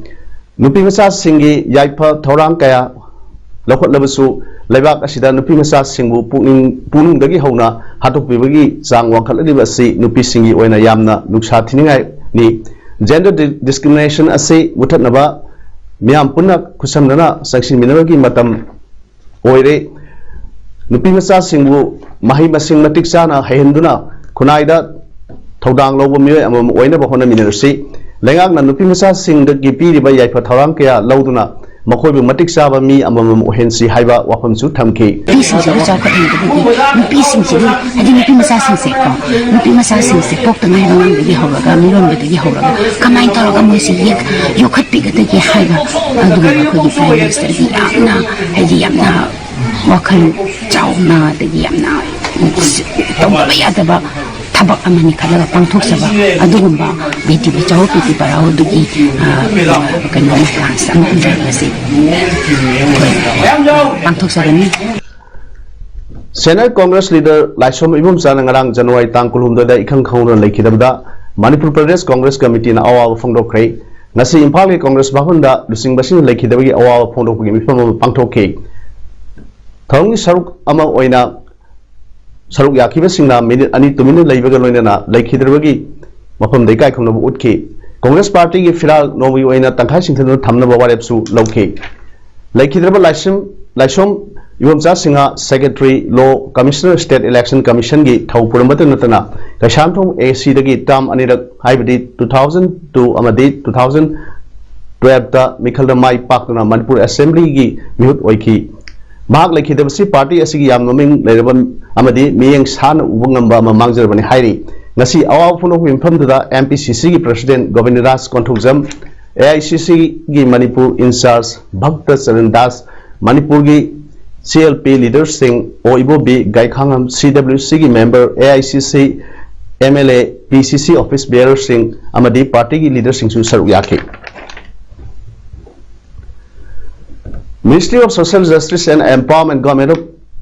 ꯅꯨꯄꯤ ꯃꯆꯥꯁꯤꯡꯒꯤ ꯌꯥꯏꯐ ꯊꯧꯔꯥꯡ ꯀꯌꯥ ꯂꯧꯈꯠꯂꯕꯁꯨ, ꯂꯩꯕꯥꯛ ꯑꯁꯤꯗ ꯅꯨꯄꯤ ꯃꯆꯥꯁꯤꯡꯕꯨ ꯄꯨꯛꯅꯤꯡ, ꯄꯨꯛꯅꯤꯡꯗꯒꯤ ꯍꯧꯅ ꯍꯥꯠꯇꯣꯛꯄꯤꯕꯒꯤ ꯆꯥꯡ ꯋꯥꯡꯈꯠꯂꯛꯂꯤꯕ ꯑꯁꯤ ꯅꯨꯄꯤꯁꯤꯡꯒꯤ ꯑꯣꯏꯅ ꯌꯥꯝꯅ ꯅꯨꯡꯁꯥ ꯊꯤꯅꯤꯡꯉꯥꯏꯅꯤ꯫ Gender di-, discrimination ꯑꯁꯤ ꯃꯨꯊꯠꯅꯕ ꯃꯤꯌꯥꯝ ꯄꯨꯟꯅ ꯈꯨꯠꯁꯝꯅꯅ ꯆꯪꯁꯤꯟꯃꯤꯟꯅꯕꯒꯤ ꯃꯇꯝ ꯑꯣꯏꯔꯦ꯫ ꯅꯨꯄꯤ ꯃꯆꯥꯁꯤꯡꯕꯨ ꯃꯍꯩ ꯃꯁꯤꯡ ꯃꯇꯤꯛ ꯆꯥꯅ ꯍꯩꯍꯟꯗꯨꯅ ꯈꯨꯟꯅꯥꯏꯗ ꯊꯧꯗꯥꯡ ꯂꯧꯕ ꯃꯤꯑꯣꯏ ꯑꯃꯃꯝ ꯑꯣꯏꯅꯕ ꯍꯣꯠꯅꯃꯤꯟꯅꯔꯁꯤ꯫ ꯂꯩꯉꯥꯛꯅ ꯅꯨꯄꯤ ꯃꯆꯥꯁꯤꯡꯗꯒꯤ ꯄꯤꯔꯤꯕ ꯌꯥꯏꯐ ꯊꯧꯔꯥꯡ ꯀꯌꯥ ꯂꯧꯗꯨꯅ ꯃꯈꯣꯏꯕꯨ ꯃꯇꯤꯛ ꯆꯥꯕ ꯃꯤ ꯑꯃꯃꯝ ꯑꯣꯏꯍꯟꯁꯤ ꯍꯥꯏꯕ ꯋꯥꯐꯝꯁꯨ ꯊꯝꯈꯤ꯫ ꯅꯨꯄꯤꯁꯤꯡꯁꯤꯕꯨ ꯆꯥꯎꯈꯠꯍꯟꯕꯗꯒꯤ ꯅꯨꯄꯤꯁꯤꯡꯁꯤꯕꯨ, ꯍꯥꯏꯗꯤ ꯅꯨꯄꯤ ꯃꯆꯥꯁꯤꯡꯁꯦꯀꯣ, ꯅꯨꯄꯤ ꯃꯆꯥꯁꯤꯡꯁꯦ ꯄꯣꯛꯇ ꯉꯥꯏꯕ ꯑꯉꯥꯡꯗꯒꯤ ꯍꯧꯔꯒ, ꯃꯤꯔꯣꯟꯕꯗꯒꯤ ꯍꯧꯔꯒ ꯀꯃꯥꯏꯅ ꯇꯧꯔꯒ ꯃꯣꯏꯁꯤ ꯌꯦꯛ-, ꯌꯣꯛꯈꯠꯄꯤꯒꯗꯒꯦ ꯍꯥꯏꯕ ꯑꯗꯨꯒꯨꯝꯕ ꯑꯩꯈꯣꯏꯒꯤ Prime Ministerꯒꯤ ꯌꯥꯝꯅ, ꯍꯥꯏꯗꯤ ꯌꯥꯝꯅ ꯋꯥꯈꯜ ꯆꯥꯎꯅ, ꯑꯗꯒꯤ ꯌꯥꯝꯅ ꯇꯧꯗꯕ ꯌꯥꯗꯕ ꯊꯕꯛ ꯑꯃꯅꯤ ꯈꯜꯂꯒ ꯄꯥꯡꯊꯣꯛꯆꯕ ꯑꯗꯨꯒꯨꯝꯕ ꯕꯦꯇꯤ ꯕꯆꯥꯎ ꯕꯦꯇꯤ ꯄꯔꯥꯎ ꯑꯗꯨꯒꯤ, ꯑ, ꯀꯩꯅꯣ, ꯃꯇꯥꯡꯁꯤꯗ ꯑꯃ ꯎꯖꯔꯒꯁꯤ ꯑꯩꯈꯣꯏ ꯄꯥꯡꯊꯣꯛꯆꯒꯅꯤ꯫ Senior Congress leader ꯂꯥꯏꯁ꯭ꯔꯝ ꯏꯕꯣꯝꯆꯥꯅ ꯉꯔꯥꯡ ꯖꯅꯋꯥꯔꯤ ꯇꯥꯡ ꯀꯨꯟꯍꯨꯝꯗꯣꯏꯗ ꯏꯈꯪ ꯈꯪꯍꯧꯗꯅ ꯂꯩꯈꯤꯗꯕꯗ ꯃꯅꯤꯄꯨꯔ ꯄ꯭ꯔꯗꯦꯁ ꯀꯣꯡꯒ꯭ꯔꯦꯁ ꯀꯃꯤꯇꯤꯅ ꯑꯋꯥꯕ ꯐꯣꯡꯗꯣꯛꯈ꯭ꯔꯦ꯫ ꯉꯁꯤ ꯏꯝꯐꯥꯜꯒꯤ ꯀꯣꯡꯒ꯭ꯔꯦꯁ ꯚꯕꯟꯗ ꯂꯨꯆꯤꯡꯕꯁꯤꯡꯅ ꯂꯩꯈꯤꯗꯕꯒꯤ ꯑꯋꯥꯕ ꯐꯣꯡꯗꯣꯛꯄꯒꯤ ꯃꯤꯐꯝ ꯑꯃ ꯄꯥꯡꯊꯣꯛꯈꯤ꯫ ꯊꯧꯔꯝꯒꯤ ꯁꯔꯨꯛ ꯑꯃ ꯑꯣꯏꯅ ꯁꯔꯨꯛ ꯌꯥꯈꯤꯕꯁꯤꯡꯅ ꯃꯤꯅꯤꯠ ꯑꯅꯤ ꯇꯨꯃꯤꯟꯅ ꯂꯩꯕꯒ ꯂꯣꯏꯅꯅ ꯂꯩꯈꯤꯗ꯭ꯔꯕꯒꯤ ꯃꯐꯝꯗ ꯏꯀꯥꯏ ꯈꯨꯝꯅꯕ ꯎꯠꯈꯤ꯫ ꯀꯪꯒ꯭ꯔꯦꯁ ꯄꯥꯔꯇꯤꯒꯤ ꯐꯤꯔꯥꯜ ꯅꯣꯡꯃꯒꯤ ꯑꯣꯏꯅ ꯇꯪꯈꯥꯏ ꯆꯤꯡꯊꯗꯨꯅ ꯊꯝꯅꯕ ꯋꯥꯔꯦꯞꯁꯨ ꯂꯧꯈꯤ꯫ ꯂꯩꯈꯤꯗ꯭ꯔꯕ ꯂꯥꯏꯁꯝ ꯂꯥꯏꯁꯣꯝ ꯏꯕꯣꯝꯆꯥ ꯁꯤꯡꯍ, ꯁꯦꯀ꯭ꯔꯦꯇꯔꯤ, ꯂꯣ ꯀꯃꯤꯁꯅꯔ, ꯁ꯭ꯇꯦꯠ ꯏꯂꯦꯛꯁꯟ ꯀꯃꯤꯁꯟꯒꯤ ꯊꯧ ꯄꯨꯔꯝꯕꯇ ꯅꯠꯇꯅ ꯀꯩꯁꯥꯝꯊꯣꯡ ꯑꯦ ꯁꯤꯗꯒꯤ ꯇꯥꯝ ꯑꯅꯤꯔꯛ, ꯍꯥꯏꯕꯗꯤ ꯇꯨ ꯊꯥꯎꯖꯟ ꯇꯨ ꯑꯃꯗꯤ ꯇꯨ ꯊꯥꯎꯖꯟ ꯇꯨꯋꯦꯜꯐꯇ ꯃꯤꯈꯜꯗ ꯃꯥꯏ ꯄꯥꯛꯇꯨꯅ ꯃꯅꯤꯄꯨꯔ ꯑꯦꯁꯦꯝꯕ꯭ꯂꯤꯒꯤ ꯃꯤꯍꯨꯠ ꯑꯣꯏꯈꯤ꯫ ꯃꯍꯥꯛ ꯂꯩꯈꯤꯗꯕꯁꯤ ꯄꯥꯔꯇꯤ ꯑꯁꯤꯒꯤ ꯌꯥꯝ ꯃꯃꯤꯡ ꯂꯩꯔꯕ ꯑꯃꯗꯤ ꯃꯤꯠꯌꯦꯡ ꯁꯥꯟꯅ ꯎꯕ ꯉꯝꯕ ꯑꯃ ꯃꯥꯡꯖꯔꯕꯅꯤ ꯍꯥꯏꯔꯤ꯫ ꯉꯁꯤ ꯑꯋꯥꯕ ꯐꯣꯡꯗꯣꯛꯄꯒꯤ ꯃꯐꯝꯗꯨꯗ ꯑꯦꯝ ꯄꯤ ꯁꯤ ꯁꯤꯒꯤ president Govinda Raj Konthoujam, A I C ꯁꯤꯒꯤ ꯃꯅꯤꯄꯨꯔ ꯏꯟꯆꯥꯔꯖ ꯚꯛꯇ ꯆꯔꯟ ꯗꯥꯁ, ꯃꯅꯤꯄꯨꯔꯒꯤ ꯁꯤ ꯑꯦꯜ ꯄꯤ ꯂꯤꯗꯔꯁꯤꯡ, ꯑꯣ ꯏꯕꯣꯕꯤ ꯒꯥꯏꯈꯥꯉꯝ, ꯁꯤ ꯗꯕ꯭ꯂꯤꯎ ꯁꯤꯒꯤ ꯃꯦꯝꯕꯔ, ꯑꯦ ꯑꯥꯏ ꯁꯤ ꯁꯤ, ꯑꯦꯝ ꯑꯦꯜ ꯑꯦ, ꯄꯤ ꯁꯤ ꯁꯤ ꯑꯣꯐꯤꯁ ꯕꯤꯌꯔꯁꯤꯡ ꯑꯃꯗꯤ ꯄꯥꯔꯇꯤꯒꯤ ꯂꯤꯗꯔꯁꯤꯡꯁꯨ ꯁꯔꯨꯛ ꯌꯥꯈꯤ꯫ Ministry of Social Justice and Empowerment, Government of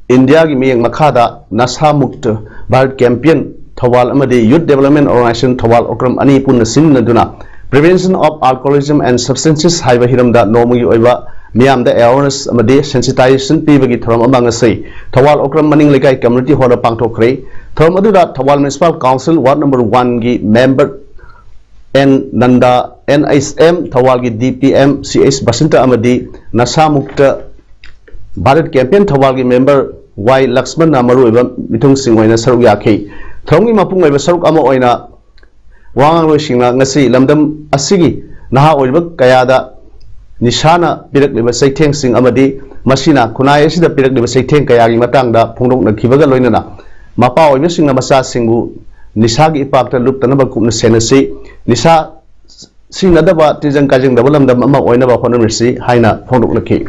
Indiaꯒꯤ ꯃꯤꯠꯌꯦꯡ ꯃꯈꯥꯗ ꯅꯁꯥ ꯃꯨꯛꯇ ꯚꯥꯔꯠ ꯀꯦꯝꯄꯤꯌꯟ ꯊꯧꯕꯥꯜ ꯑꯃꯗꯤ Youth Development Organization Thoubal Okram ꯑꯅꯤ ꯄꯨꯟꯅ ꯁꯤꯟꯅꯗꯨꯅ Prevention of Alcoholism and Substances ꯍꯥꯏꯕ ꯍꯤꯔꯝꯗ ꯅꯣꯡꯃꯒꯤ ꯑꯣꯏꯕ ꯃꯤꯌꯥꯝꯗ awareness ꯑꯃꯗꯤ sensitization ꯄꯤꯕꯒꯤ ꯊꯧꯔꯝ ꯑꯃ ꯉꯁꯤ ꯊꯧꯕꯥꯜ ꯑꯣꯀ꯭ꯔꯝ ꯃꯅꯤꯡ ꯂꯩꯀꯥꯏ community hall ꯗ ꯄꯥꯡꯊꯣꯛꯈ꯭ꯔꯦ꯫ ꯊꯧꯔꯝ ꯑꯗꯨꯗ Thoubal Municipal Council Ward number one ꯒꯤ member N Nanda, N H M ꯊꯧꯕꯥꯜꯒꯤ D P M C H Basanta ꯑꯃꯗꯤ ꯅꯁꯥ ꯃꯨꯛꯇ ꯚꯥꯔꯠ ꯀꯦꯝꯄꯦꯟ ꯊꯧꯕꯥꯜꯒꯤ ꯃꯦꯝꯕꯔ ꯋꯥꯏ ꯂꯛꯁꯃꯟꯅ ꯃꯔꯨꯑꯣꯏꯕ ꯃꯤꯊꯨꯡꯁꯤꯡ ꯑꯣꯏꯅ ꯁꯔꯨꯛ ꯌꯥꯈꯤ꯫ ꯊꯧꯔꯝꯒꯤ ꯃꯄꯨꯡ ꯑꯣꯏꯕ ꯁꯔꯨꯛ ꯑꯃ ꯑꯣꯏꯅ ꯋꯥ ꯉꯥꯡꯂꯣꯏꯁꯤꯡꯅ ꯉꯁꯤ ꯂꯝꯗꯝ ꯑꯁꯤꯒꯤ ꯅꯍꯥ ꯑꯣꯏꯔꯤꯕ ꯀꯌꯥꯗ ꯅꯤꯁꯥꯅ ꯄꯤꯔꯛꯂꯤꯕ ꯆꯩꯊꯦꯡꯁꯤꯡ ꯑꯃꯗꯤ ꯃꯁꯤꯅ ꯈꯨꯟꯅꯥꯏ ꯑꯁꯤꯗ ꯄꯤꯔꯛꯂꯤꯕ ꯆꯩꯊꯦꯡ ꯀꯌꯥꯒꯤ ꯃꯇꯥꯡꯗ ꯐꯣꯡꯗꯣꯛꯅꯈꯤꯕꯒ ꯂꯣꯏꯅꯅ ꯃꯄꯥ ꯑꯣꯏꯕꯁꯤꯡꯅ ꯃꯆꯥꯁꯤꯡꯕꯨ ꯅꯤꯁꯥꯒꯤ ꯏꯄꯥꯛꯇ ꯂꯨꯞꯇꯅꯕ ꯀꯨꯞꯅ ꯁꯦꯟꯅꯁꯤ꯫ ꯅꯤꯁꯥ ꯁꯤꯖꯤꯟꯅꯗꯕ, ꯇꯤꯟꯖꯪ ꯀꯥꯏꯖꯪꯗꯕ ꯂꯝꯗꯝ ꯑꯃ ꯑꯣꯏꯅꯕ ꯍꯣꯠꯅꯃꯤꯟꯅꯁꯤ ꯍꯥꯏꯅ ꯐꯣꯡꯗꯣꯛꯅꯈꯤ꯫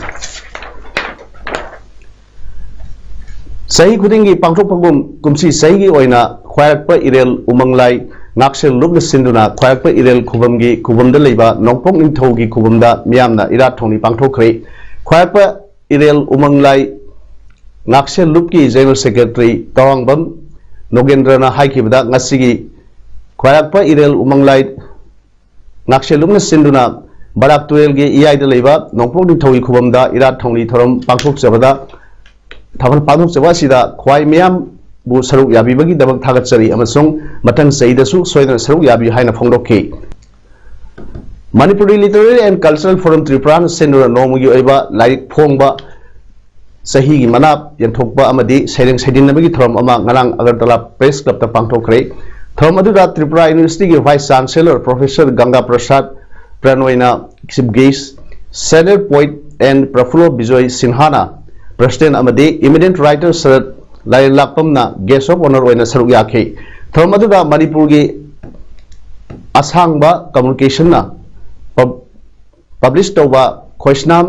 ꯆꯍꯤ ꯈꯨꯗꯤꯡꯒꯤ ꯄꯥꯡꯊꯣꯛꯄꯒꯨꯝ ꯀꯨꯝꯁꯤ ꯆꯍꯤꯒꯤ ꯑꯣꯏꯅ ꯈ꯭ꯋꯥꯏꯔꯥꯛꯄ ꯏꯔꯦꯜ ꯎꯃꯪ ꯂꯥꯏ ꯉꯥꯛꯁꯦꯜ ꯂꯨꯞꯅ ꯁꯤꯟꯗꯨꯅ ꯈ꯭ꯋꯥꯏꯔꯥꯛꯄ ꯏꯔꯦꯜ ꯈꯨꯕꯝꯒꯤ ꯈꯨꯕꯝꯗ ꯂꯩꯕ ꯅꯣꯡꯄꯣꯛ ꯅꯤꯡꯊꯧꯒꯤ ꯈꯨꯕꯝꯗ ꯃꯤꯌꯥꯝꯅ ꯏꯔꯥꯠ ꯊꯧꯅꯤ ꯄꯥꯡꯊꯣꯛꯈ꯭ꯔꯦ꯫ ꯈ꯭ꯋꯥꯏꯔꯥꯛꯄ ꯏꯔꯦꯜ ꯎꯃꯪ ꯂꯥꯏ ꯉꯥꯛꯁꯦꯜ ꯂꯨꯞꯀꯤ General Secretary ꯇꯋꯥꯡꯕꯝ ꯅꯣꯒꯦꯟꯗ꯭ꯔꯅ ꯍꯥꯏꯈꯤꯕꯗ, ꯉꯁꯤꯒꯤ ꯈ꯭ꯋꯥꯏꯔꯥꯛꯄ ꯏꯔꯦꯜ ꯎꯃꯪ ꯂꯥꯏ ꯉꯥꯛꯁꯦꯜ ꯂꯨꯞꯅ ꯁꯤꯟꯗꯨꯅ ꯕꯔꯥꯛ ꯇꯨꯔꯦꯜꯒꯤ ꯏꯌꯥꯏꯗ ꯂꯩꯕ ꯅꯣꯡꯄꯣꯛ ꯅꯤꯡꯊꯧꯒꯤ ꯈꯨꯕꯝꯗ ꯏꯔꯥꯠ ꯊꯧꯅꯤ ꯊꯧꯔꯝ ꯄꯥꯡꯊꯣꯛꯆꯕꯗ, ꯊꯧꯔꯝ ꯄꯥꯡꯊꯣꯛꯆꯕ ꯑꯁꯤꯗ ꯈ꯭ꯋꯥꯏ ꯃꯤꯌꯥꯝ ꯕꯨ ꯁꯔꯨꯛ ꯌꯥꯕꯤꯕꯒꯤꯗꯃꯛ ꯊꯥꯒꯠꯆꯔꯤ ꯑꯃꯁꯨꯡ ꯃꯊꯪ ꯆꯍꯤꯗꯁꯨ ꯁꯣꯏꯗꯅ ꯁꯔꯨꯛ ꯌꯥꯕꯤꯌꯨ ꯍꯥꯏꯅ ꯐꯣꯡꯗꯣꯛꯈꯤ꯫ Manipuri Literary and Cultural Forum Tripura ꯅ ꯁꯤꯟꯗꯨꯅ ꯅꯣꯡꯃꯒꯤ ꯑꯣꯏꯕ ꯂꯥꯏꯔꯤꯛ ꯐꯣꯡꯕ, ꯆꯍꯤꯒꯤ ꯃꯅꯥ ꯌꯦꯟꯊꯣꯛꯄ ꯑꯃꯗꯤ ꯁꯩꯔꯦꯡ ꯁꯩꯗꯤꯟꯅꯕꯒꯤ ꯊꯧꯔꯝ ꯑꯃ ꯉꯔꯥꯡ ꯑꯒꯔꯇꯂꯥ Press Club ꯇ ꯄꯥꯡꯊꯣꯛꯈ꯭ꯔꯦ꯫ ꯊꯧꯔꯝ ꯑꯗꯨꯗ Tripura University ꯒꯤ Vice Chancellor Professor Ganga Prasad Pranoy ꯅ Chief Guest, Senior Poet and Prafullo Bijoy Sinha ꯅ President ꯑꯃꯗꯤ Eminent Writer shirt ꯂꯥꯏꯔꯦꯟꯂꯥꯛꯄꯝꯅ Guest of Honour ꯑꯣꯏꯅ ꯁꯔꯨꯛ ꯌꯥꯈꯤ꯫ ꯊꯧꯔꯝ ꯑꯗꯨꯗ ꯃꯅꯤꯄꯨꯔꯒꯤ ꯑꯁꯥꯡꯕ Communication ꯅ pub-, publish ꯇꯧꯕ ꯈꯣꯏꯁꯅꯥꯝ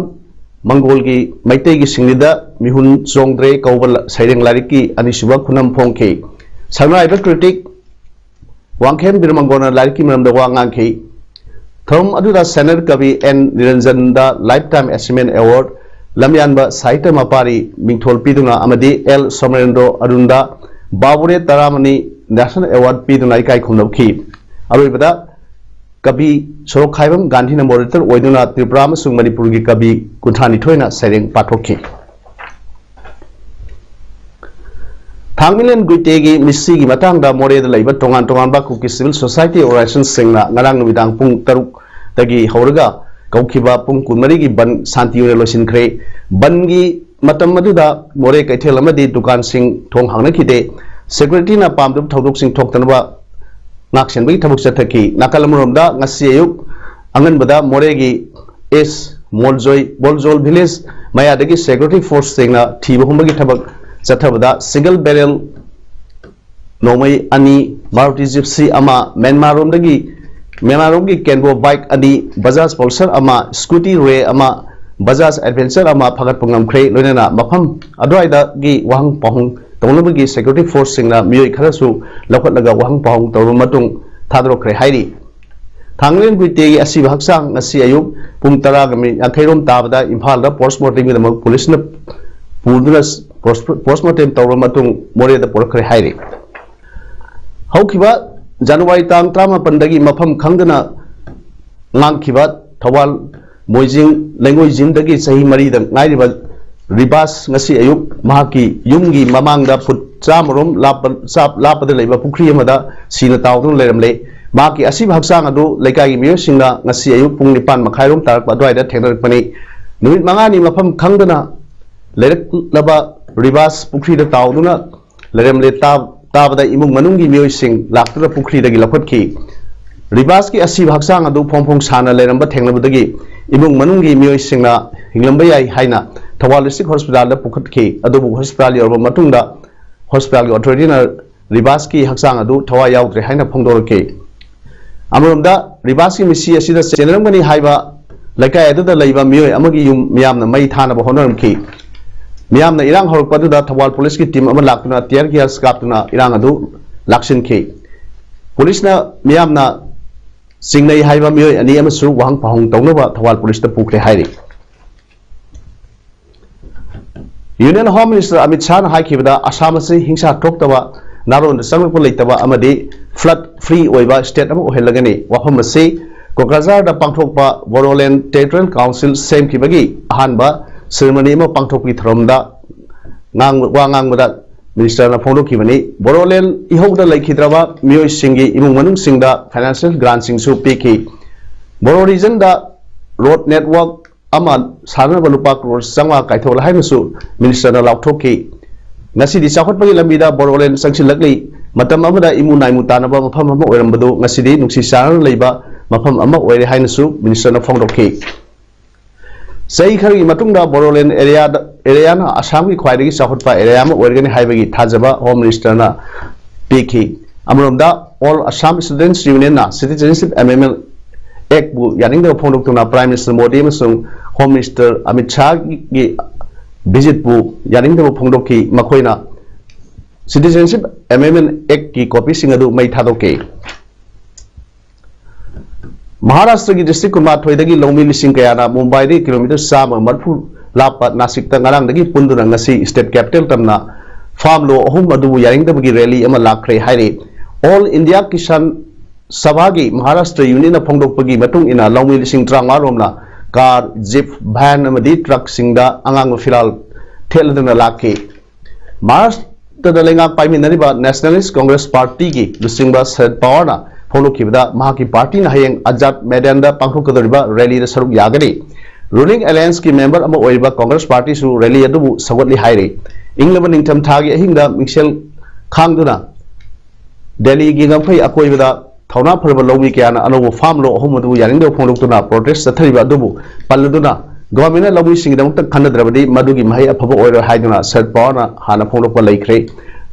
ꯃꯪꯒꯣꯜꯒꯤ ꯃꯩꯇꯩꯒꯤ ꯁꯤꯡꯂꯤꯗ ꯃꯤꯍꯨꯟ ꯆꯣꯡꯗ꯭ꯔꯦ ꯀꯧꯕ ꯂ-, ꯁꯩꯔꯦꯡ ꯂꯥꯏꯔꯤꯛꯀꯤ ꯑꯅꯤꯁꯨꯕ ꯈꯨꯅꯝ ꯐꯣꯡꯈꯤ꯫ ꯁꯛꯅꯥꯏꯕ critic ꯋꯥꯡꯈꯦꯝ ꯕꯤꯔꯃꯪꯒꯣꯜꯅ ꯂꯥꯏꯔꯤꯛꯀꯤ ꯃꯔꯝꯗ ꯋꯥ ꯉꯥꯡꯈꯤ꯫ ꯊꯧꯔꯝ ꯑꯗꯨꯗ Senior ꯀꯕꯤ ꯑꯦꯟ ꯅꯤꯔꯟꯖꯟꯗ Lifetime Achievement Award, ꯂꯝꯌꯥꯟꯕ ꯁꯥꯍꯤꯇ꯭ꯌ ꯃꯄꯥꯔꯤ ꯃꯤꯡꯊꯣꯜ ꯄꯤꯗꯨꯅ ꯑꯃꯗꯤ ꯑꯦꯜ ꯁꯣꯃꯔꯦꯟꯗ꯭ꯔꯣ ꯑꯔꯨꯟꯗ ꯕꯥꯕꯨꯔꯦ ꯇꯔꯥꯃꯅꯤ National Award ꯄꯤꯗꯨꯅ ꯏꯀꯥꯏ ꯈꯨꯝꯅꯈꯤ꯫ ꯑꯔꯣꯏꯕꯗ ꯀꯕꯤ ꯁꯣꯔꯣꯛꯈꯥꯏꯕꯝ ꯒꯥꯟꯙꯤꯅ moderator ꯑꯣꯏꯗꯨꯅ ꯇ꯭ꯔꯤꯄꯨꯔꯥ ꯑꯃꯁꯨꯡ ꯃꯅꯤꯄꯨꯔꯒꯤ ꯀꯕꯤ ꯀꯨꯟꯊ꯭ꯔꯥꯅꯤꯊꯣꯏꯅ ꯁꯩꯔꯦꯡ ꯄꯥꯊꯣꯛꯈꯤ꯫ ꯊꯥꯡꯃꯩꯂꯦꯟ ꯒꯨꯏꯇꯦꯒꯤ ꯃꯤꯠꯁꯤꯒꯤ ꯃꯇꯥꯡꯗ ꯃꯣꯔꯦꯗ ꯂꯩꯕ ꯇꯣꯉꯥꯟ ꯇꯣꯉꯥꯟꯕ ꯀꯨꯀꯤ civil society organization ꯁꯤꯡꯅ ꯉꯔꯥꯡ ꯅꯨꯃꯤꯗꯥꯡ ꯄꯨꯡ ꯇꯔꯨꯛꯇꯒꯤ ꯍꯧꯔꯒ ꯀꯧꯈꯤꯕ ꯄꯨꯡ ꯀꯨꯟꯃꯔꯤꯒꯤ ꯕꯟ ꯁꯥꯟꯇꯤ ꯑꯣꯏꯅ ꯂꯣꯏꯁꯤꯟꯈ꯭ꯔꯦ꯫ ꯕꯟꯒꯤ ꯃꯇꯝ ꯑꯗꯨꯗ ꯃꯣꯔꯦ ꯀꯩꯊꯦꯜ ꯑꯃꯗꯤ ꯗꯨꯀꯥꯟꯁꯤꯡ ꯊꯣꯡ ꯍꯥꯡꯅꯈꯤꯗꯦ꯫ Security ꯅ ꯄꯥꯝꯗꯕ ꯊꯧꯗꯣꯛꯁꯤꯡ ꯊꯣꯛꯇꯅꯕ ꯉꯥꯛꯁꯦꯟꯕꯒꯤ ꯊꯕꯛ ꯆꯠꯊꯈꯤ꯫ ꯅꯥꯀꯜ ꯑꯃꯔꯣꯝꯗ ꯉꯁꯤ ꯑꯌꯨꯛ ꯑꯉꯟꯕꯗ ꯃꯣꯔꯦꯒꯤ ꯑꯦꯁ ꯃꯣꯜꯖꯣꯏ, ꯕꯣꯜꯖꯣꯜ village ꯃꯌꯥꯗꯒꯤ security force ꯁꯤꯡꯅ ꯊꯤꯕ ꯍꯨꯝꯕꯒꯤ ꯊꯕꯛ ꯆꯠꯊꯕꯗ single barrel ꯅꯣꯡꯃꯩ ꯑꯅꯤ, Maruti Gypsy ꯑꯃ, ꯃ꯭ꯌꯥꯟꯃꯥꯔ ꯔꯣꯝꯗꯒꯤ, ꯃ꯭ꯌꯥꯟꯃꯥꯔ ꯔꯣꯝꯒꯤ Kenvo bike ꯑꯅꯤ, Bajaj Pulsar ꯑꯃ, scooty Ray ꯑꯃ, Bajaj Adventure ꯑꯃ ꯐꯥꯒꯠꯄ ꯉꯝꯈ꯭ꯔꯦ꯫ ꯂꯣꯏꯅꯅ ꯃꯐꯝ ꯑꯗꯨꯋꯥꯏꯗꯒꯤ ꯋꯥꯍꯪ ꯄꯥꯎꯍꯪ ꯇꯧꯅꯕꯒꯤ security force ꯁꯤꯡꯅ ꯃꯤꯑꯣꯏ ꯈꯔꯁꯨ ꯂꯧꯈꯠꯂꯒ ꯋꯥꯍꯪ ꯄꯥꯎꯍꯪ ꯇꯧꯔꯕ ꯃꯇꯨꯡ ꯊꯥꯗꯣꯔꯛꯈ꯭ꯔꯦ ꯍꯥꯏꯔꯤ꯫ ꯊꯥꯡꯂꯦꯟ ꯒꯨꯏꯇꯦꯒꯤ ꯑꯁꯤꯕ ꯍꯛꯆꯥꯡ ꯉꯁꯤ ꯑꯌꯨꯛ ꯄꯨꯡ ꯇꯔꯥꯒ ꯃꯤꯅꯤꯠ ꯌꯥꯡꯈꯩ ꯔꯣꯝ ꯇꯥꯕꯗ ꯏꯝꯐꯥꯜꯗ post mortem ꯒꯤꯗꯃꯛ ꯄꯨꯂꯤꯁꯅ ꯄꯨꯗꯨꯅ post, post mortem ꯇꯧꯔꯕ ꯃꯇꯨꯡ ꯃꯣꯔꯦꯗ ꯄꯨꯔꯛꯈ꯭ꯔꯦ ꯍꯥꯏꯔꯤ꯫ ꯍꯧꯈꯤꯕ ꯖꯅꯋꯥꯔꯤ ꯇꯥꯡ ꯇꯔꯥꯃꯥꯄꯟꯗꯒꯤ ꯃꯐꯝ ꯈꯪꯗꯅ ꯉꯥꯡꯈꯤꯕ ꯊꯧꯕꯥꯜ ꯃꯣꯏꯖꯤꯡ ꯂꯩꯉꯣꯏꯖꯤꯡꯗꯒꯤ ꯆꯍꯤ ꯃꯔꯤꯗ ꯉꯥꯏꯔꯤꯕ ꯔꯤꯕꯥꯁ ꯉꯁꯤ ꯑꯌꯨꯛ ꯃꯍꯥꯛꯀꯤ ꯌꯨꯝꯒꯤ ꯃꯃꯥꯡꯗ ꯐꯨꯠ ꯆꯥꯝꯃꯔꯣꯝ ꯂꯥꯞꯄ ꯆꯥꯞ ꯂꯥꯞꯄꯗ ꯂꯩꯕ ꯄꯨꯈ꯭ꯔꯤ ꯑꯃꯗ ꯁꯤꯅ ꯇꯥꯎꯗꯨꯅ ꯂꯩꯔꯝꯂꯦ꯫ ꯃꯍꯥꯛꯀꯤ ꯑꯁꯤꯕ ꯍꯛꯆꯥꯡ ꯑꯗꯨ ꯂꯩꯀꯥꯏꯒꯤ ꯃꯤꯑꯣꯏꯁꯤꯡꯅ ꯉꯁꯤ ꯑꯌꯨꯛ ꯄꯨꯡ ꯅꯤꯄꯥꯟ ꯃꯈꯥꯏꯔꯣꯝ ꯇꯥꯔꯛꯄ ꯑꯗꯨꯋꯥꯏꯗ ꯊꯦꯡꯅꯔꯛꯄꯅꯤ꯫ ꯅꯨꯃꯤꯠ ꯃꯉꯥꯅꯤ ꯃꯐꯝ ꯈꯪꯗꯅ ꯂꯩꯔꯛꯂꯕ ꯔꯤꯕꯥꯁ ꯄꯨꯈ꯭ꯔꯤꯗ ꯇꯥꯎꯗꯨꯅ ꯂꯩꯔꯝꯂꯦ꯫ ꯇꯥ- ꯇꯥꯕꯗ ꯏꯃꯨꯡ ꯃꯅꯨꯡꯒꯤ ꯃꯤꯑꯣꯏꯁꯤꯡ ꯂꯥꯛꯇꯨꯅ ꯄꯨꯈ꯭ꯔꯤꯗꯒꯤ ꯂꯧꯈꯠꯈꯤ꯫ ꯔꯤꯕꯥꯁꯀꯤ ꯑꯁꯤꯕ ꯍꯛꯆꯥꯡ ꯑꯗꯨ ꯐꯣꯡ ꯐꯣꯡ ꯁꯥꯅ ꯂꯩꯔꯝꯕ ꯊꯦꯡꯅꯕꯗꯒꯤ ꯏꯃꯨꯡ ꯃꯅꯨꯡꯒꯤ ꯃꯤꯑꯣꯏꯁꯤꯡꯅ ꯍꯤꯡꯂꯝꯕ ꯌꯥꯏ ꯍꯥꯏꯅ ꯊꯧꯕꯥꯜ ꯗꯤꯁꯇ꯭ꯔꯤꯛ ꯍꯣꯁꯄꯤꯇꯥꯜꯗ ꯄꯨꯈꯠꯈꯤ꯫ ꯑꯗꯨꯕꯨ ꯍꯣꯁꯄꯤꯇꯥꯜ ꯌꯧꯔꯕ ꯃꯇꯨꯡꯗ ꯍꯣꯁꯄꯤꯇꯥꯜꯒꯤ ꯑꯣꯊꯣꯔꯤꯇꯤꯅ ꯔꯤꯕꯥꯁꯀꯤ ꯍꯛꯆꯥꯡ ꯑꯗꯨ ꯊꯋꯥꯏ ꯌꯥꯎꯗ꯭ꯔꯦ ꯍꯥꯏꯅ ꯐꯣꯡꯗꯣꯔꯛꯈꯤ꯫ ꯑꯃꯔꯣꯝꯗ ꯔꯤꯕꯥꯁꯀꯤ ꯃꯤꯁꯤ ꯑꯁꯤꯗ ꯆꯦꯟꯅꯔꯝꯒꯅꯤ ꯍꯥꯏꯕ ꯂꯩꯀꯥꯏ ꯑꯗꯨꯗ ꯂꯩꯕ ꯃꯤꯑꯣꯏ ꯑꯃꯒꯤ ꯌꯨꯝ ꯃꯤꯌꯥꯝꯅ ꯃꯩ ꯊꯥꯅꯕ ꯍꯣꯠꯅꯔꯝꯈꯤ꯫ ꯃꯤꯌꯥꯝꯅ ꯏꯔꯥꯡ ꯍꯧꯔꯛꯄ ꯑꯗꯨꯗ ꯊꯧꯕꯥꯜ ꯄꯨꯂꯤꯁꯀꯤ ꯇꯤꯝ ꯑꯃ ꯂꯥꯛꯇꯨꯅ ꯇꯤꯌꯔ ꯒ꯭ꯌꯥꯁ ꯀꯥꯞꯇꯨꯅ ꯏꯔꯥꯡ ꯑꯗꯨ ꯂꯥꯛꯁꯤꯟꯈꯤ꯫ ꯄꯨꯂꯤꯁꯅ ꯃꯤꯌꯥꯝꯅ ꯆꯤꯡꯅꯩ ꯍꯥꯏꯕ ꯃꯤꯑꯣꯏ ꯑꯅꯤ ꯑꯃꯁꯨ ꯋꯥꯍꯪ ꯄꯥꯎꯍꯪ ꯇꯧꯅꯕ ꯊꯧꯕꯥꯜ ꯄꯨꯂꯤꯁꯇ ꯄꯨꯈ꯭ꯔꯦ ꯍꯥꯏꯔꯤ꯫ ꯌꯨꯅꯤꯌꯟ ꯍꯣꯝ ꯃꯤꯅꯤꯁꯇꯔ ꯑꯃꯤꯠ ꯁꯥꯍꯅ ꯍꯥꯏꯈꯤꯕꯗ ꯑꯁꯥꯝ ꯑꯁꯤ ꯍꯤꯡꯁꯥ ꯊꯣꯛꯇꯕ, ꯅꯥꯔꯣꯟꯗ ꯆꯪꯂꯛꯄ ꯂꯩꯇꯕ ꯑꯃꯗꯤ ꯐ꯭ꯂꯠ ꯐ꯭ꯔꯤ ꯑꯣꯏꯕ ꯁ꯭ꯇꯦꯠ ꯑꯃ ꯑꯣꯏꯍꯜꯂꯒꯅꯤ꯫ ꯋꯥꯐꯝ ꯑꯁꯤ ꯀꯣꯀ꯭ꯔꯥꯖꯥꯔꯗ ꯄꯥꯡꯊꯣꯛꯄ ꯕꯣꯔꯣꯂꯦꯟ ꯇꯦꯔꯤꯇꯣꯔꯤꯌꯦꯜ ꯀꯥꯎꯟꯁꯤꯜ ꯁꯦꯝꯈꯤꯕꯒꯤ ꯑꯍꯥꯟꯕ ꯁꯦꯔꯦꯃꯣꯅꯤ ꯑꯃ ꯄꯥꯡꯊꯣꯛꯄꯒꯤ ꯊꯧꯔꯝꯗ ꯉꯥꯡ- ꯋꯥ ꯉꯥꯡꯕꯗ ꯃꯤꯅꯤꯁꯇꯔꯅ ꯐꯣꯡꯗꯣꯛꯈꯤꯕꯅꯤ꯫ ꯕꯣꯔꯣꯂꯦꯟ ꯏꯍꯧꯗ ꯂꯩꯈꯤꯗ꯭ꯔꯕ ꯃꯤꯑꯣꯏꯁꯤꯡꯒꯤ ꯏꯃꯨꯡ ꯃꯅꯨꯡꯁꯤꯡꯗ ꯐꯥꯏꯅꯥꯟꯁꯤꯌꯦꯜ ꯒ꯭ꯔꯥꯟꯁꯤꯡꯁꯨ ꯄꯤꯈꯤ꯫ ꯕꯣꯔꯣ ꯔꯤꯖꯟꯗ ꯔꯣꯗ ꯅꯦꯠꯋꯥꯔꯛ ꯑꯃ ꯁꯥꯅꯅꯕ ꯂꯨꯄꯥ ꯀ꯭ꯔꯣꯔ ꯆꯥꯝꯃꯉꯥ ꯀꯥꯏꯊꯣꯛꯂꯦ ꯍꯥꯏꯅꯁꯨ ꯃꯤꯅꯤꯁꯇꯔꯅ ꯂꯥꯎꯊꯣꯛꯈꯤ꯫ ꯉꯁꯤꯗꯤ ꯆꯥꯎꯈꯠꯄꯒꯤ ꯂꯝꯕꯤꯗ ꯕꯣꯔꯣꯂꯦꯟ ꯆꯪꯁꯤꯜꯂꯛꯂꯤ꯫ ꯃꯇꯝ ꯑꯃꯗ ꯏꯃꯨ ꯅꯥꯏꯃꯨ ꯇꯥꯅꯕ ꯃꯐꯝ ꯑꯃ ꯑꯣꯏꯔꯝꯕꯗꯨ ꯉꯁꯤꯗꯤ ꯅꯨꯡꯁꯤ ꯆꯥꯟꯅꯅ ꯂꯩꯕ ꯃꯐꯝ ꯑꯃ ꯑꯣꯏꯔꯦ ꯍꯥꯏꯅꯁꯨ ꯃꯤꯅꯤꯁꯇꯔꯅ ꯐꯣꯡꯗꯣꯛꯈꯤ꯫ ꯆꯍꯤ ꯈꯔꯒꯤ ꯃꯇꯨꯡꯗ ꯕꯣꯔꯣꯂꯦꯟ ꯑꯦꯔꯤꯌꯥꯗ, ꯑꯦꯔꯤꯌꯥꯅ ꯑꯁꯥꯝꯒꯤ ꯈ꯭ꯋꯥꯏꯗꯒꯤ ꯆꯥꯎꯈꯠꯄ ꯑꯦꯔꯤꯌꯥ ꯑꯃ ꯑꯣꯏꯔꯒꯅꯤ ꯍꯥꯏꯕꯒꯤ ꯊꯥꯖꯕ ꯍꯣꯝ ꯃꯤꯅꯤꯁꯇꯔꯅ ꯄꯤꯈꯤ꯫ ꯑꯃꯔꯣꯝꯗ, ꯑꯣꯜ ꯑꯁꯥꯝ ꯁ꯭ꯇꯨꯗꯦꯟꯠꯁ ꯌꯨꯅꯤꯌꯟꯅ ꯁꯤꯇꯤꯖꯦꯟꯁꯤꯞ ꯑꯦꯃꯦꯟꯗꯃꯦꯟꯠ ꯑꯦꯛꯠꯄꯨ ꯌꯥꯅꯤꯡꯗꯕ ꯐꯣꯡꯗꯣꯛꯇꯨꯅ ꯄ꯭ꯔꯥꯏꯝ ꯃꯤꯅꯤꯁꯇꯔ ꯃꯣꯗꯤ ꯑꯃꯁꯨꯡ ꯍꯣꯝ ꯃꯤꯅꯤꯁꯇꯔ ꯑꯃꯤꯠ ꯁꯥꯍꯒꯤ ꯚꯤꯖꯤꯠꯄꯨ ꯌꯥꯅꯤꯡꯗꯕ ꯐꯣꯡꯗꯣꯛꯈꯤ꯫ ꯃꯈꯣꯏꯅ ꯁꯤꯇꯤꯖꯦꯟꯁꯤꯞ ꯑꯦꯃꯦꯟꯗꯃꯦꯟꯠ ꯑꯦꯛꯠꯀꯤ ꯀꯣꯄꯤꯁꯤꯡ ꯑꯗꯨ ꯃꯩ ꯊꯥꯗꯣꯛꯈꯤ꯫ ꯃꯍꯥꯔꯥꯁꯇ꯭ꯔꯒꯤ ꯗꯤꯁꯇ꯭ꯔꯤꯛ ꯀꯨꯟꯃꯥꯊꯣꯏꯗꯒꯤ ꯂꯧꯃꯤ ꯂꯤꯁꯤꯡ ꯀꯌꯥꯅ ꯃꯨꯝꯕꯥꯏꯗꯒꯤ ꯀꯤꯂꯣꯃꯤꯇꯔ ꯆꯥꯝꯃ ꯃꯔꯤꯐꯨ ꯂꯥꯞꯄ ꯅꯥꯁꯤꯛꯇ ꯉꯔꯥꯡꯗꯒꯤ ꯄꯨꯟꯗꯨꯅ ꯉꯁꯤ ꯁ꯭ꯇꯦꯠ ꯀꯦꯄꯤꯇꯦꯜ ꯇꯝꯅ ꯐꯥꯔꯝ ꯂꯣ ꯑꯍꯨꯝ ꯑꯗꯨꯕꯨ ꯌꯥꯅꯤꯡꯗꯕꯒꯤ ꯔꯦꯂꯤ ꯑꯃ ꯂꯥꯛꯈ꯭ꯔꯦ ꯍꯥꯏꯔꯤ꯫ ꯑꯣꯜ ꯏꯟꯗꯤꯌꯥ ꯀꯤꯁꯥꯟ ꯁꯚꯥꯒꯤ ꯃꯍꯥꯔꯥꯁꯇ꯭ꯔ ꯌꯨꯅꯤꯠꯅ ꯐꯣꯡꯗꯣꯛꯄꯒꯤ ꯃꯇꯨꯡ ꯏꯟꯅ ꯂꯧꯃꯤ ꯂꯤꯁꯤꯡ ꯇꯔꯥꯃꯉꯥ ꯔꯣꯝꯅ ꯀꯥꯔ, ꯖꯤꯞ, ꯚꯦꯟ ꯑꯃꯗꯤ ꯇ꯭ꯔꯛꯁꯤꯡꯗ ꯑꯉꯥꯡꯕ ꯐꯤꯔꯥꯜ ꯊꯦꯠꯂꯗꯨꯅ ꯂꯥꯛꯈꯤ꯫ ꯃꯍꯥꯔꯥꯁ- ꯇꯗ ꯂꯩꯉꯥꯛ ꯄꯥꯏꯃꯤꯟꯅꯔꯤꯕ Nationalist Congress Partyꯒꯤ ꯂꯨꯆꯤꯡꯕ ꯁꯔꯗ ꯄꯋꯥꯔꯅ ꯐꯣꯡꯗꯣꯛꯈꯤꯕꯗ, ꯃꯍꯥꯛꯀꯤ ꯄꯥꯔꯇꯤꯅ ꯍꯌꯦꯡ ꯑꯖꯥꯗ ꯃꯦꯗꯥꯟꯗ ꯄꯥꯡꯊꯣꯛꯀꯗꯧꯔꯤꯕ ꯔꯦꯂꯤꯗ ꯁꯔꯨꯛ ꯌꯥꯒꯅꯤ꯫ Ruling Allianceꯀꯤ member ꯑꯃ ꯑꯣꯏꯔꯤꯕ Congress Partyꯁꯨ ꯔꯦꯂꯤ ꯑꯗꯨꯕꯨ ꯁꯧꯒꯠꯂꯤ ꯍꯥꯏꯔꯤ꯫ ꯏꯪꯂꯕ ꯅꯤꯡꯊꯝꯊꯥꯒꯤ ꯑꯍꯤꯡꯗ ꯃꯤꯡꯁꯦꯜ ꯈꯥꯡꯗꯨꯅ ꯗꯦꯜꯂꯤꯒꯤ ꯉꯝꯈꯩ ꯑꯀꯣꯏꯕꯗ ꯊꯧꯅꯥ ꯐꯔꯕ ꯂꯧꯃꯤ ꯀꯌꯥꯅ ꯑꯅꯧꯕ farm law ꯑꯍꯨꯝ ꯑꯗꯨꯕꯨ ꯌꯥꯅꯤꯡꯗꯕ ꯐꯣꯡꯗꯣꯛꯇꯨꯅ protest ꯆꯠꯊꯔꯤꯕ ꯑꯗꯨꯕꯨ ꯄꯜꯂꯗꯨꯅ, governmentꯅ ꯂꯧꯃꯤꯁꯤꯡꯒꯤꯗꯃꯛꯇ ꯈꯟꯅꯗ꯭ꯔꯕꯗꯤ ꯃꯗꯨꯒꯤ ꯃꯍꯩ ꯑꯐꯕ ꯑꯣꯏꯔꯣꯏ ꯍꯥꯏꯗꯨꯅ ꯁꯔꯗ ꯄꯋꯥꯔꯅ ꯍꯥꯟꯅ ꯐꯣꯡꯗꯣꯛꯄ ꯂꯩꯈ꯭ꯔꯦ꯫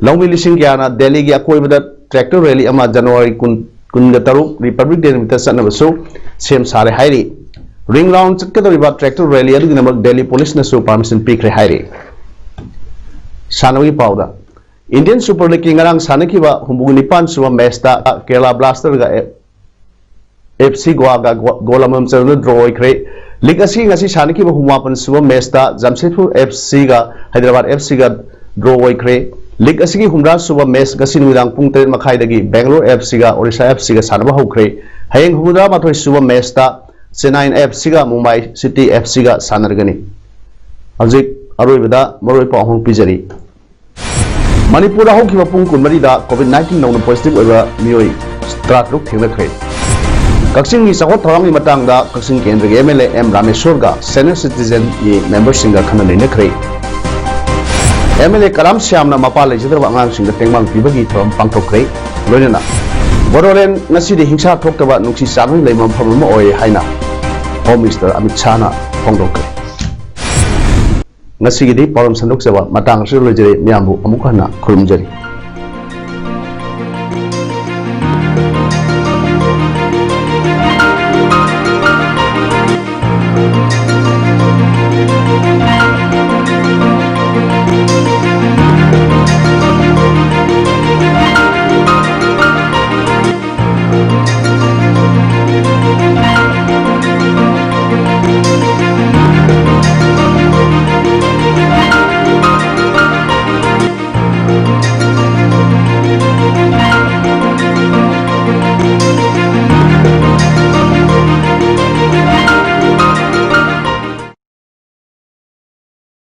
ꯂꯧꯃꯤ ꯂꯤꯁꯤꯡ ꯀꯌꯥꯅ ꯗꯦꯜꯂꯤꯒꯤ ꯑꯀꯣꯏꯕꯗ tractor rally ꯑꯃ January ꯀꯨꯟ, ꯀꯨꯟꯒ ꯇꯔꯨꯛ Republic Day ꯅꯨꯃꯤꯠꯇ ꯆꯠꯅꯕꯁꯨ ꯁꯦꯝ ꯁꯥꯔꯦ ꯍꯥꯏꯔꯤ꯫ Ring round ꯆꯠꯀꯗꯧꯔꯤꯕ tractor rally ꯑꯗꯨꯒꯤꯗꯃꯛ ꯗꯦꯜꯂꯤ ꯄꯨꯂꯤꯁꯅꯁꯨ permission ꯄꯤꯈ꯭ꯔꯦ ꯍꯥꯏꯔꯤ꯫ ꯁꯥꯟꯅꯕꯒꯤ ꯄꯥꯎꯗ, Indian Super Leagueꯀꯤ ꯉꯔꯥꯡ ꯁꯥꯟꯅꯈꯤꯕ ꯍꯨꯝꯐꯨ ꯅꯤꯄꯥꯟ ꯁꯨꯕ matchꯇ Kerala Blasterꯒ F C ꯒꯣꯋꯥꯒ GO-, goal ꯑꯃꯃꯝ ꯆꯟꯅꯗꯨꯅ draw ꯑꯣꯏꯈ꯭ꯔꯦ꯫ League ꯑꯁꯤꯒꯤ ꯉꯁꯤ ꯁꯥꯟꯅꯈꯤꯕ ꯍꯨꯝꯐꯨ ꯃꯥꯄꯟ ꯁꯨꯕ matchꯇ ꯖꯥꯝꯁꯦꯗꯄꯨꯔ ꯑꯦꯐ ꯁꯤꯒ ꯍꯥꯏꯗ꯭ꯔꯕꯥꯗ ꯑꯦꯐ ꯁꯤꯒ draw ꯑꯣꯏꯈ꯭ꯔꯦ꯫ League ꯑꯁꯤꯒꯤ ꯍꯨꯝꯗ꯭ꯔꯥ ꯁꯨꯕ match ꯉꯁꯤ ꯅꯨꯃꯤꯗꯥꯡ ꯄꯨꯡ ꯇꯔꯦꯠ ꯃꯈꯥꯏꯗꯒꯤ ꯕꯦꯡꯒꯂꯣꯔ ꯑꯦꯐ ꯁꯤꯒ ꯑꯣꯔꯤꯁꯥ ꯑꯦꯐ ꯁꯤꯒ ꯁꯥꯟꯅꯕ ꯍꯧꯈ꯭ꯔꯦ꯫ ꯍꯌꯦꯡ ꯍꯨꯝꯐꯨꯇꯔꯥ ꯃꯥꯊꯣꯏ ꯁꯨꯕ matchꯇ ꯆꯦꯟꯅꯥꯏ ꯑꯦꯐ ꯁꯤꯒ ꯃꯨꯝꯕꯥꯏ ꯁꯤꯇꯤ ꯑꯦꯐ ꯁꯤꯒ ꯁꯥꯟꯅꯔꯒꯅꯤ꯫ ꯍꯧꯖꯤꯛ ꯑꯔꯣꯏꯕꯗ ꯃꯔꯨꯑꯣꯏ ꯄꯥꯎ ꯑꯍꯨꯝ ꯄꯤꯖꯔꯤ꯫ ꯃꯅꯤꯄꯨꯔꯗ ꯍꯧꯈꯤꯕ ꯄꯨꯡ ꯀꯨꯟꯃꯔꯤꯗ COVID nineteen ꯅꯧꯅ positive ꯑꯣꯏꯕ ꯃꯤꯑꯣꯏ ꯇꯔꯥꯇꯔꯨꯛ ꯊꯦꯡꯅꯈ꯭ꯔꯦ꯫ ꯀꯛꯆꯤꯡꯒꯤ ꯆꯥꯎꯈꯠ ꯊꯧꯔꯥꯡꯒꯤ ꯃꯇꯥꯡꯗ ꯀꯛꯆꯤꯡ ꯀꯦꯟꯗ꯭ꯔꯒꯤ ꯑꯦꯝ ꯑꯦꯜ ꯑꯦ ꯑꯦꯝ ꯔꯥꯃꯦꯁꯣꯔꯒ senior citizenꯒꯤ memberꯁꯤꯡꯒ ꯈꯟꯅ ꯅꯩꯅꯈ꯭ꯔꯦ꯫ ꯑꯦꯝ ꯑꯦꯜ ꯑꯦ ꯀꯔꯥꯝ ꯁ꯭ꯌꯥꯝꯅ ꯃꯄꯥ ꯂꯩꯖꯗ꯭ꯔꯕ ꯑꯉꯥꯡꯁꯤꯡꯗ ꯇꯦꯡꯕꯥꯡ ꯄꯤꯕꯒꯤ ꯊꯧꯔꯝ ꯄꯥꯡꯊꯣꯛꯈ꯭ꯔꯦ꯫ ꯂꯣꯏꯅꯅ ꯕꯣꯗꯣꯂꯦꯟꯗ ꯉꯁꯤꯗꯤ ꯍꯤꯡꯁꯥ ꯊꯣꯛꯇꯕ ꯅꯨꯡꯁꯤ ꯆꯥꯟꯅꯅ ꯂꯩꯕ ꯃꯐꯝ ꯑꯃ ꯑꯣꯏ ꯍꯥꯏꯅ Home Minister ꯑꯃꯤꯠ ꯁꯥꯍꯅ ꯐꯣꯡꯗꯣꯛꯈ꯭ꯔꯦ꯫ ꯉꯁꯤꯒꯤꯗꯤ ꯄꯥꯎꯔꯝ ꯁꯟꯗꯣꯛꯆꯕ ꯃꯇꯥꯡ ꯑꯁꯤꯗ ꯂꯣꯏꯖꯔꯦ꯫ ꯃꯌꯥꯝꯕꯨ ꯑꯃꯨꯛ ꯍꯟꯅ ꯈꯨꯔꯨꯝꯖꯔꯤ꯫